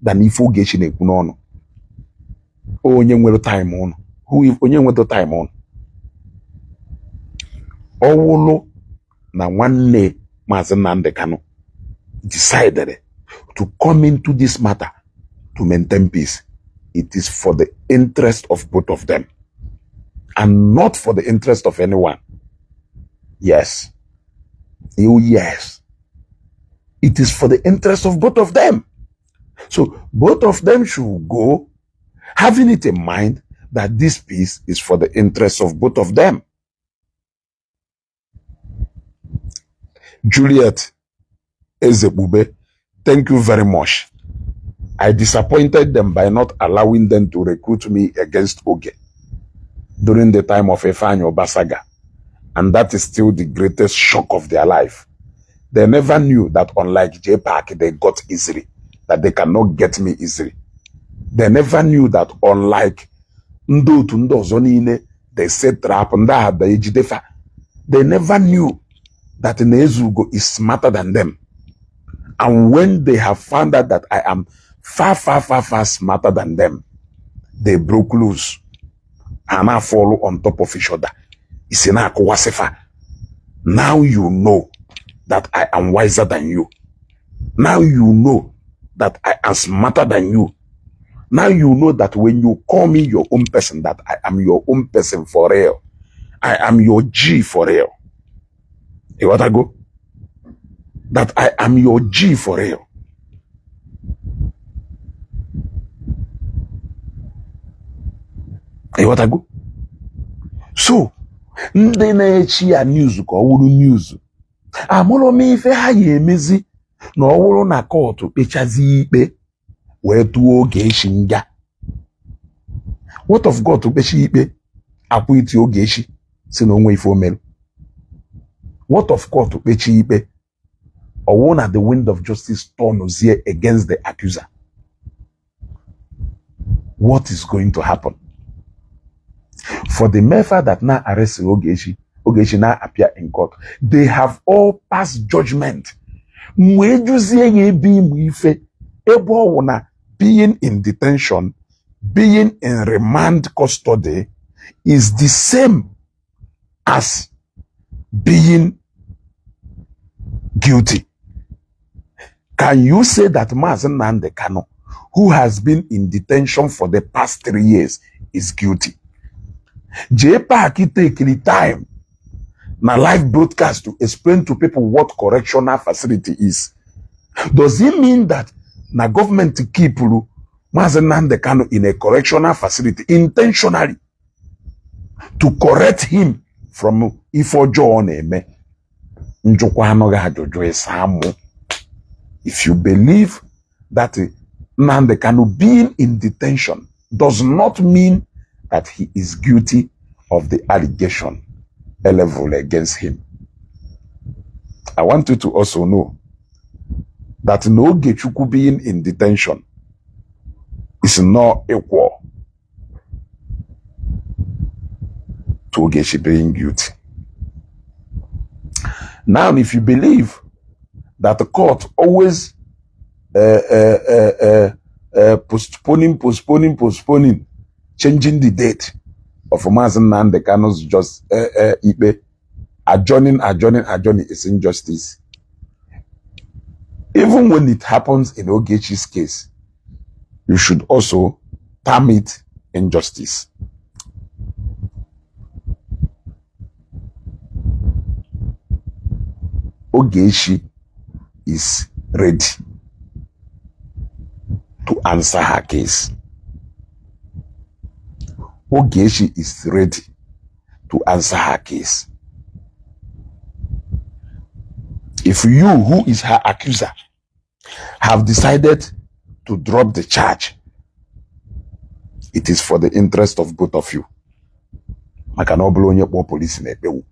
than ife Ogechi na-ekwu n'ọnụ. Onye nwere time ụnụ. Onye nwere time ụnụ. Ọwụlụ na nwanne Maazị Nnamdi Kanu decided to come into this matter to maintain peace. It is for the interest of both of them and not for the interest of anyone. Yes. Yes. It is for the interest of both of them. So both of them should go having it in mind that this peace is for the interest of both of them. Juliet Ezebube, thank you very much. I disappointed them by not allowing them to recruit me against Oge during the time of Ifeanyi Obasaga. And that is still the greatest shock of their life. They never knew that unlike J Park, they got easily, that they cannot get me easily. They never knew that unlike ndị otu ndị ọzọ niile They set trap ndị ahụ da ejide fa. They never knew that Ezugo is smarter than them. And when they have found out that I am far, far, far, far smarter than them, they broke loose and now fall on top of each other. Isi na-akụwasị fa. Now you know that I am wiser than you. Now you know that I am smarter than you. Now you know that when you call me your own person, that I am your own person for real. I am your G for real. You want to go? That I am your G for real. You want to go? So, ndị na-echi ya news ka ọ wụrụ news, amụrụ m ife ha ya emezi na ọ wụrụ na court kpechazie ikpe wee tụọ Ogechi nga. What of court kpechi ikpe acquit Ogechi si na onwe ife o mere? What of court kpechi ikpe ọwụ na the wind of justice turn against the accuser? What is going to happen? For the mere fact that now arrested Ogechi, Ogechi now appear in court, they have all passed judgment. Wee jụzie ya ebe ịmụ ife ebe ọ wụ na being in detention, being in remand custody is the same as being guilty. Can you say that Mazi Nnamdi Kanu, who has been in detention for the past 3 years, is guilty? J Park take the time na live broadcast to explain to people what correctional facility is. Does it mean that na government keep Mazi Nnamdi Kanu in a correctional facility intentionally to correct him from ife ọjọọ ọ na-eme? Njụkwa anụghị ajụjụ ịsa amụ. If you believe that Nnamdi Kanu being in detention does not mean that he is guilty of the allegation leveled against him, I want you to also know that Ogechukwu being in detention is not equal to Ogechi being guilty. Now, if you believe that the court always postponing, postponing, postponing, changing the date of Mazi Nnamdi Kanu's just ikpe, adjourning, adjourning, adjourning is injustice. Even when it happens in Ogechi's case, you should also term it injustice. Ogechi is ready to answer her case. Ogechi is ready to answer her case. If you, who is her accuser, have decided to drop the charge, it is for the interest of both of you. Maka na ọ bụrụ onye kpọọ polisi na-ekpewu.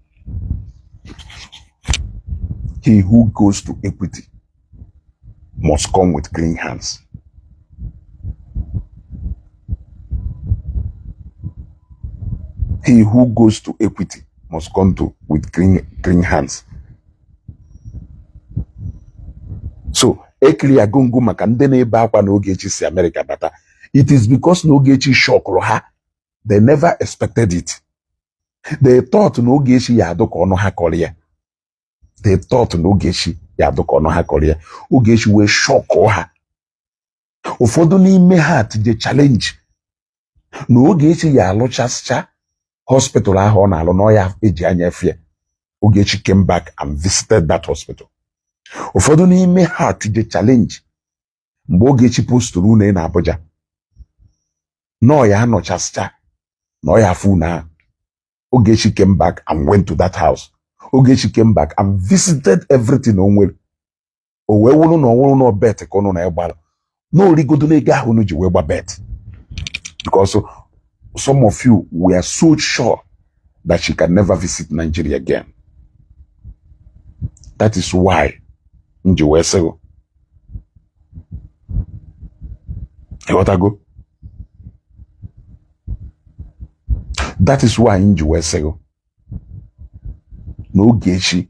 He who goes to equity must come with clean hands. He who goes to equity must come to with clean hands. So ekiri agongo maka ndị na-ebe akwa na Ogechi si America bata. It is because na Ogechi shockụrụ ha. They never expected it. They thought na Ogechi ya adụ ka ọnụ ha kọrọ ya. They thought na Ogechi ya adụ ka ọnụ ha kọrọ ya. Ogechi wee shockụọ ha. Ụfọdụ n'ime ha tije challenge na Ogechi ya alụchasịcha hospital ahụ ọ na-alụ na ọ ya eji anya efie. Ogechi came back and visited that hospital. Ụfọdụ n'ime ha tije challenge mgbe Ogechi posturu unu na Abuja na ọ ya anọchasịcha na ọ ya afụ unu ahụ. Ogechi came back and went to that house. Ogechi came back and visited everything o nwere. O wee wụrụ na ọ wụrụ na bet ka unu na-ịgbara na origodo n'ego ahụ unu ji wee gba bet, because some of you were so sure that she can never visit Nigeria again. That is why m ji wee sị gị, ịghọtago? That is why m ji wee sị gị na Ogechi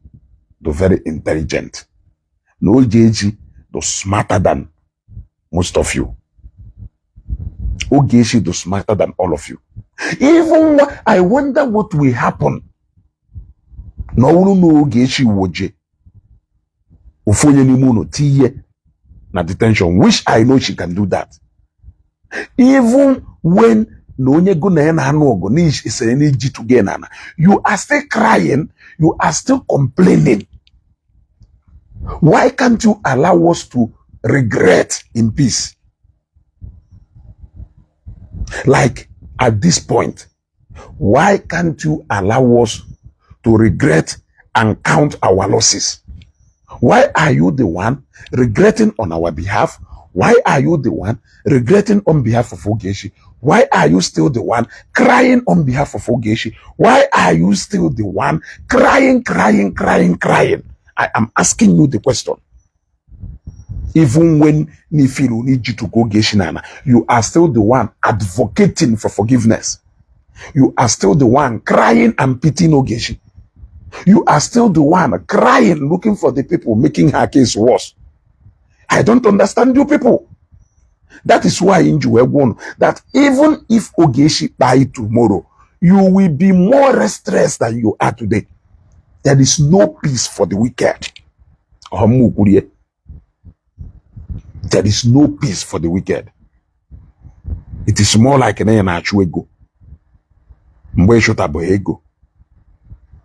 dị very intelligent, na Ogechi dị smarter than most of you. Ogechi dị smarter than all of you. Even I wonder what will happen na ọ bụrụ na Ogechi woje ofu onye n'ime unu tinye na detention, which I know she can do that. Even when na onye gụ na ya na-anụ ọgụ n'isere n'iji tụgee n'ala, you are still crying, you are still complaining. Why can't you allow us to regret in peace? Like at this point, why can't you allow us to regret and count our losses? Why are you the one regretting on our behalf? Why are you the one regretting on behalf of Ogechi? Why are you still the one crying on behalf of Ogechi? Why are you still the one crying, crying, crying, crying? I am asking you the question. Even when Nifiru Niji to go Ogechi Nana, you are still the one advocating for forgiveness. You are still the one crying and pitying Ogechi. You are still the one crying, looking for the people making her case worse. I don't understand you people. That is why in won that even if Ogechi die tomorrow, you will be more stressed than you are today. There is no peace for the wicked. There is no peace for the wicked. It is more like na ị na-achụ ego. Mgbe ịchụtabụ ego,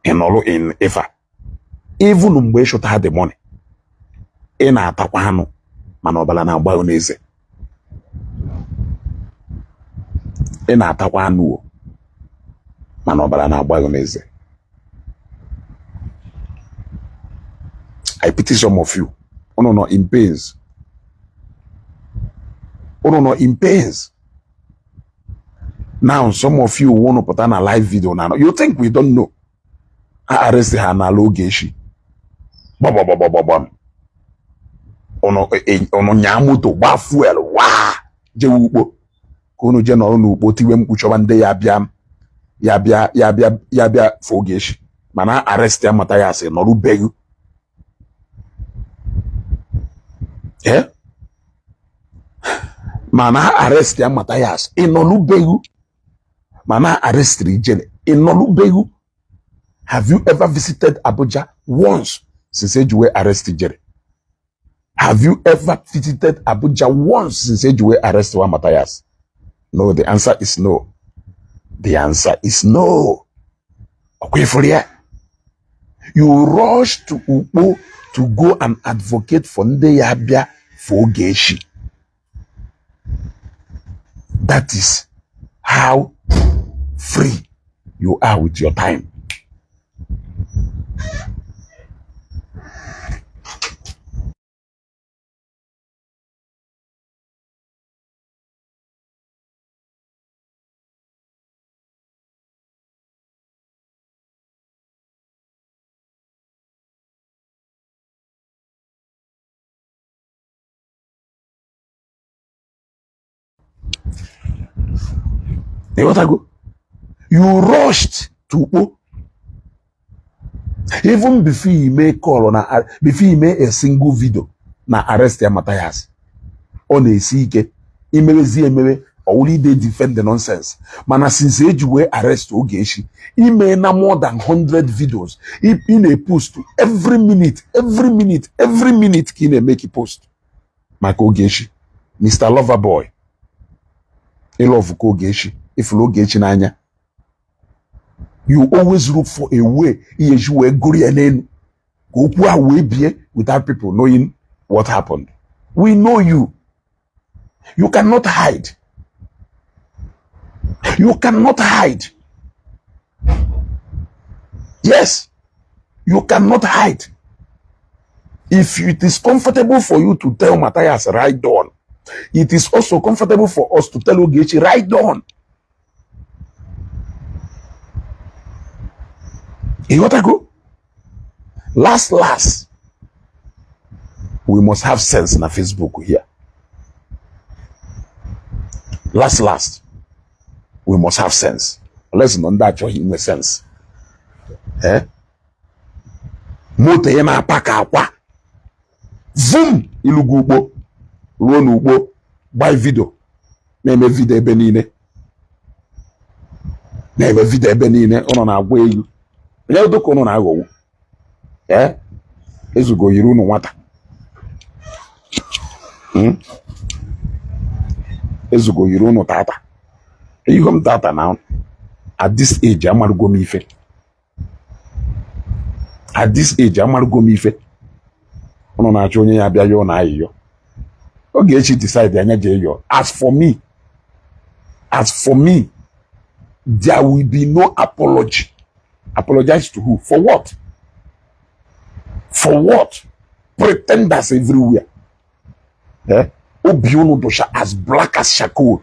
ị nọrọ in ifa. Even mgbe ịchụta the money, ị na-atakwa anụ mana ọbara na-agba n'eze. Ị na-atakwa anụ o mana ọbara na-agba n'eze. I pity some of you. Unu nọ in pains. Unu nọ in pains. Now some of you want to put on a live video now. You think we don't know? A arrest ha n'ala Ogechi. Gbagbagbagbagbam. Unu nyaa moto gbaa fuel waa jewe Ukpo ka unu jee nọrọ n'Ukpo tiwe mkpu chọba ndị ya bịa ya bịa ya bịa ya bịa fụ Ogechi mana arrest ya mata ya sị nọrọ beghị. Mana arrest ya Mathias ị nọlụbeghị, mana arrestiri Ijele ị nọlụbeghị. Have you ever visited Abuja once since eji wee arrest Ijele? Have you ever visited Abuja once since eji wee arrest wa Mathias? No, the answer is no. The answer is no. Ọkwa ifuru ya? You rush to Ukpo to go and advocate for ndị ya bịa for Ogechi. That is how free you are with your time. Ịghọtago? You rushed to Ukpo even before you make call na before you make a single video na arrest ya Mathias. Ọ na-esi ike imewezi emewe ọwụrụ ide defend the nonsense, mana since eji wee arrest Ogechi, ime na more than 100 videos ị na-epost every minute, every minute, every minute ka ị na-emeki post maka Ogechi. Mr. Loverboy, ịlọvụ ka Ogechi, ịfụrụ Ogechi n'anya. You always look for a way ihe ji wee gụrụ ya n'elu ka okwu ahụ wee bie without people knowing what happened. We know you. You cannot hide. You cannot hide. Yes, you cannot hide. If it is comfortable for you to tell Mathias right on, it is also comfortable for us to tell Ogechi right on. You got to go? Last, last, we must have sense na Facebook here. Last, last, we must have sense. Unless nọ ndị achọghị inwe sense. Eh, moto ya na-apa ka akwa vum ilugo ugbo ruo n'ugbo, gbaa video, na-eme video ebe niile, na-eme video ebe niile. Ụnụ na-agwa egwu onye dịka ụnụ na-aghọgbu. Ee, ezugo yiri unu nwata. Ezugo yiri unu tata ihe m tata na at this age amarụgo m ife. At this age amarụgo m ife. Ụnụ na-achọ onye ya bịa yọọ na ayịyọ. Ogechi decide anya jee yọọ. As for me, there will be no apology. Apologize to who? For what? For what? Pretenders everywhere. Eh, obi unu dụcha as black as charcoal.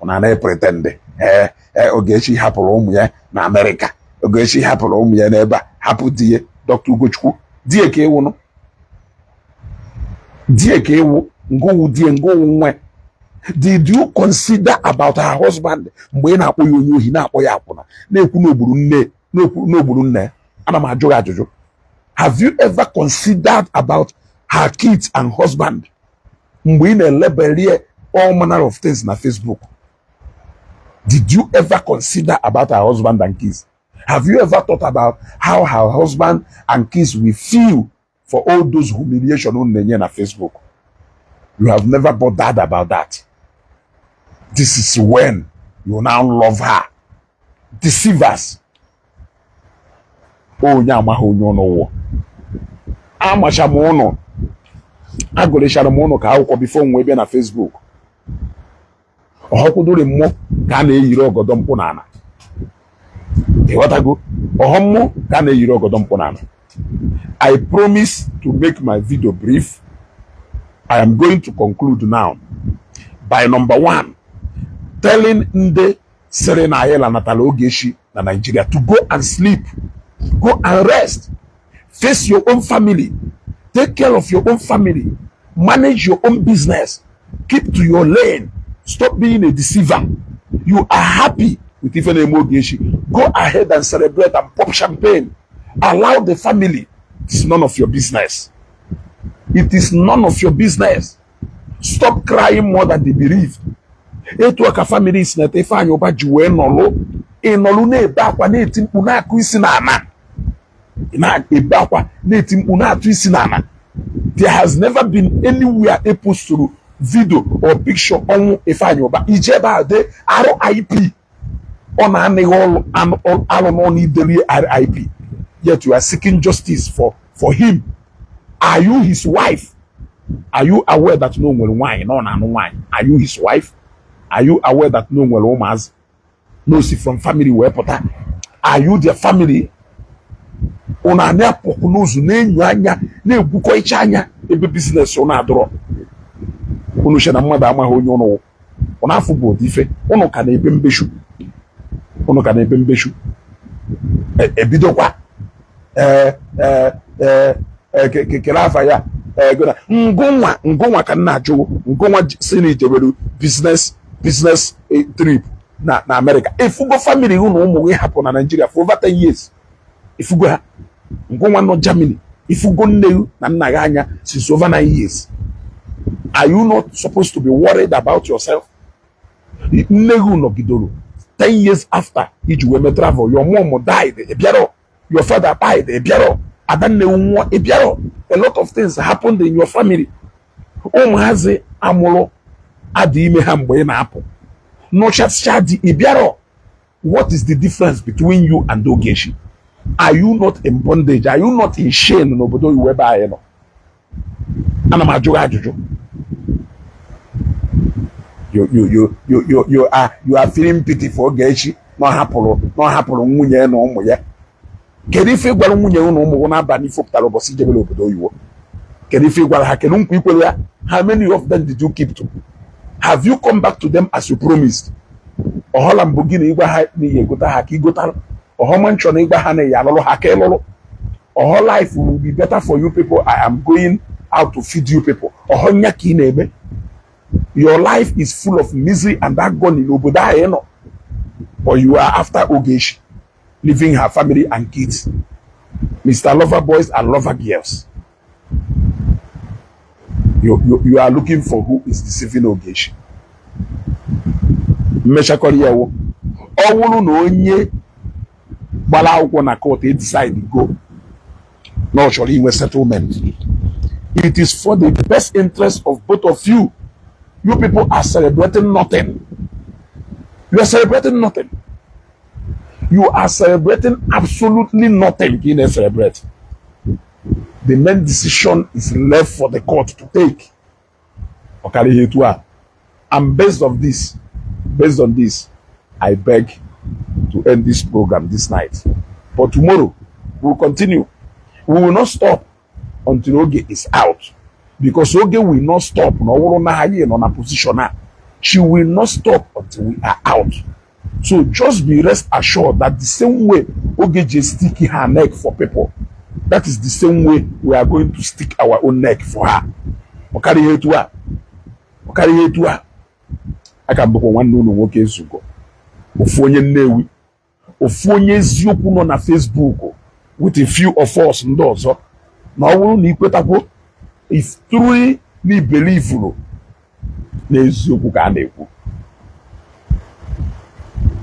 Ọ na pretend. Eh eh, Ogechi hapụrụ ụmụ ya na Amerịka, Ogechi hapụrụ ụmụ ya n'ebe a, hapụ di ya. Dr. Ugochukwu, die ka ịwụnụ, die ka ịwụ, ngụwụ die, ngụwụ nwe. Did you consider about her husband mgbe ị na-akpọ ya onye ohi, na-akpọ ya akwụna, na-ekwu n'ogburu nne, na-ekwu n'ogburu nne? Ana m ajụ gị ajụjụ. Have you ever considered about her kids and husband mgbe ị na-elebelie all manner of things na Facebook? Did you ever consider about her husband and kids? Have you ever thought about how her husband and kids will feel for all those humiliation unu na-enye na Facebook? You have never bothered about that. This is when you now love her. Deceivers. Onye amaghị onye ụnụ wụ. Amacha m ụnụ, agụrịchara m ụnụ ka akwụkwọ before m wee bịa na Facebook. Ọhọkwudori mmụọ ka a na-eyiri ọgọdọ mkpụ n'ala. Ịghọtago? Ọghọ mmụọ ka a na-eyiri ọgọdọ mkpụ n'ala. I promise to make my video brief. I am going to conclude now by number one, telling ndị sịrị na anyị lanatara Ogechi na Nigeria to go and sleep, go and rest, face your own family, take care of your own family, manage your own business, keep to your lane, stop being a deceiver. You are happy with ife na-eme Ogechi, go ahead and celebrate and pop champagne. Allow the family. It's none of your business. It is none of your business. Stop crying more than the bereaved. Etu a ka family si na Ifeanyị Ụba ji wee nọlụ, ịnọlụ na-ebe akwa, na-eti mkpu, na-akụ isi n'ala, na-ebe akwa, na-eti mkpu, na-atụ isi n'ala. There has never been anywhere e posturu video or picture ọnwụ Ifeanyị Ụba, ije ebe a dee RIP. Ọ na-anịghị ọlụ alụ n'ọnụ ideri RIP, yet you are seeking justice for him. Are you his wife? Are you aware that no nwere nwaanyị na ọ na-anụ nwaanyị? Are you his wife? Are you aware that no nwere ụmụazị, no si from family wee pụta? Are you their family? Unu a na-apụkwu n'ụzọ, na-enyo anya, na-egwukọ anya ebe business unu adọrọ. Unu che na mmadụ amaghị onye unu wụ. Unu afọ bụ ụdị ife unu ka na-ebe mbeshu, unu ka na-ebe mbeshu. Ebidokwa ee ee ee, kekere afa ya. Ee, gona ngụnwa, ngụnwa ka nna ajụ ngụnwa si na ijewere business trip na America. Ifugo family unu, ụmụ gị hapụ na Nigeria for over 10 years, ifugo ha? Ngụnwa nọ Germany, ifugo nne gị na nna gị anya since over 9 years? Are you not supposed to be worried about yourself? Nne gị nọgidoro 10 years after iji wee mee travel. Your mom died, ị bịarọ. Your father died, ị bịarọ. Adanne nwụọ, ị bịarọ. A lot of things happened in your family. Ụmụazị amụrụ adị ime ha mgbe ị na-apụ nụchacha di, ị bịarọ. What is the difference between you and Ogechi? Are you not in bondage? Are you not in shame n'obodo iwu ebe anyị nọ? Ana m ajụ gị ajụjụ. You are feeling pity for Ogechi na ọ hapụrụ nwunye ya na ụmụ ya. Kedu ife ị gwara nwunye na ụmụ gị n'abalị ifopụtara ụbọchị ijebere obodo oyibo? Kedu ife ị gwara ha? Kedu nkwa ikwere ya? How many of them did you keep to? Have you come back to them as you promised? Ọhọla mbụ gị na ịgwa ha na ihe egota ha ka igotara ọhọma nchọ na ịgwa ha na ya alụrụ ha ka ịlụrụ ọhọ. Life will be better for you people. I am going out to feed you people. Ọhọ nya ka ị na-eme. Your life is full of misery and agony n'obodo ahụ ị nọ. But you are after Ogechi, leaving her family and kids. Mr. Lover Boys and Lover Girls. You are looking for who is deceiving Ogechi. Mmechakọrọ ya wụ, ọ bụrụ na onye gbara akwụkwọ na court decide go na ọ chọrọ inwe settlement, it is for the best interest of both of you. You people are celebrating nothing. You are celebrating nothing. You are celebrating absolutely nothing. Ka ị na-celebrate, the main decision is left for the court to take. Ọ karịa ihe etu a. And based on this, I beg to end this program this night, but tomorrow we will continue. We will not stop until Oge is out, because Oge will not stop. Na ọ bụrụ na anyị nọ na position a, she will not stop until we are out. So just be rest assured that the same way Oge ji stick her neck for people, that is the same way we are going to stick our own neck for her. Ọ karịa ihe etu a, ọ karịa ihe etu a. Aka m bụkwa nwanne unu nwoke Ezugo, ofu onye Nnewi, ofu onye eziokwu nọ na Facebook with a few of us ndị ọzọ. Na ọ bụrụ na ikwetakwo, if truly na i believe na eziokwu ka a na-ekwu,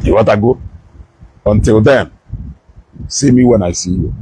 ịghọtago? Until then, see me when I see you.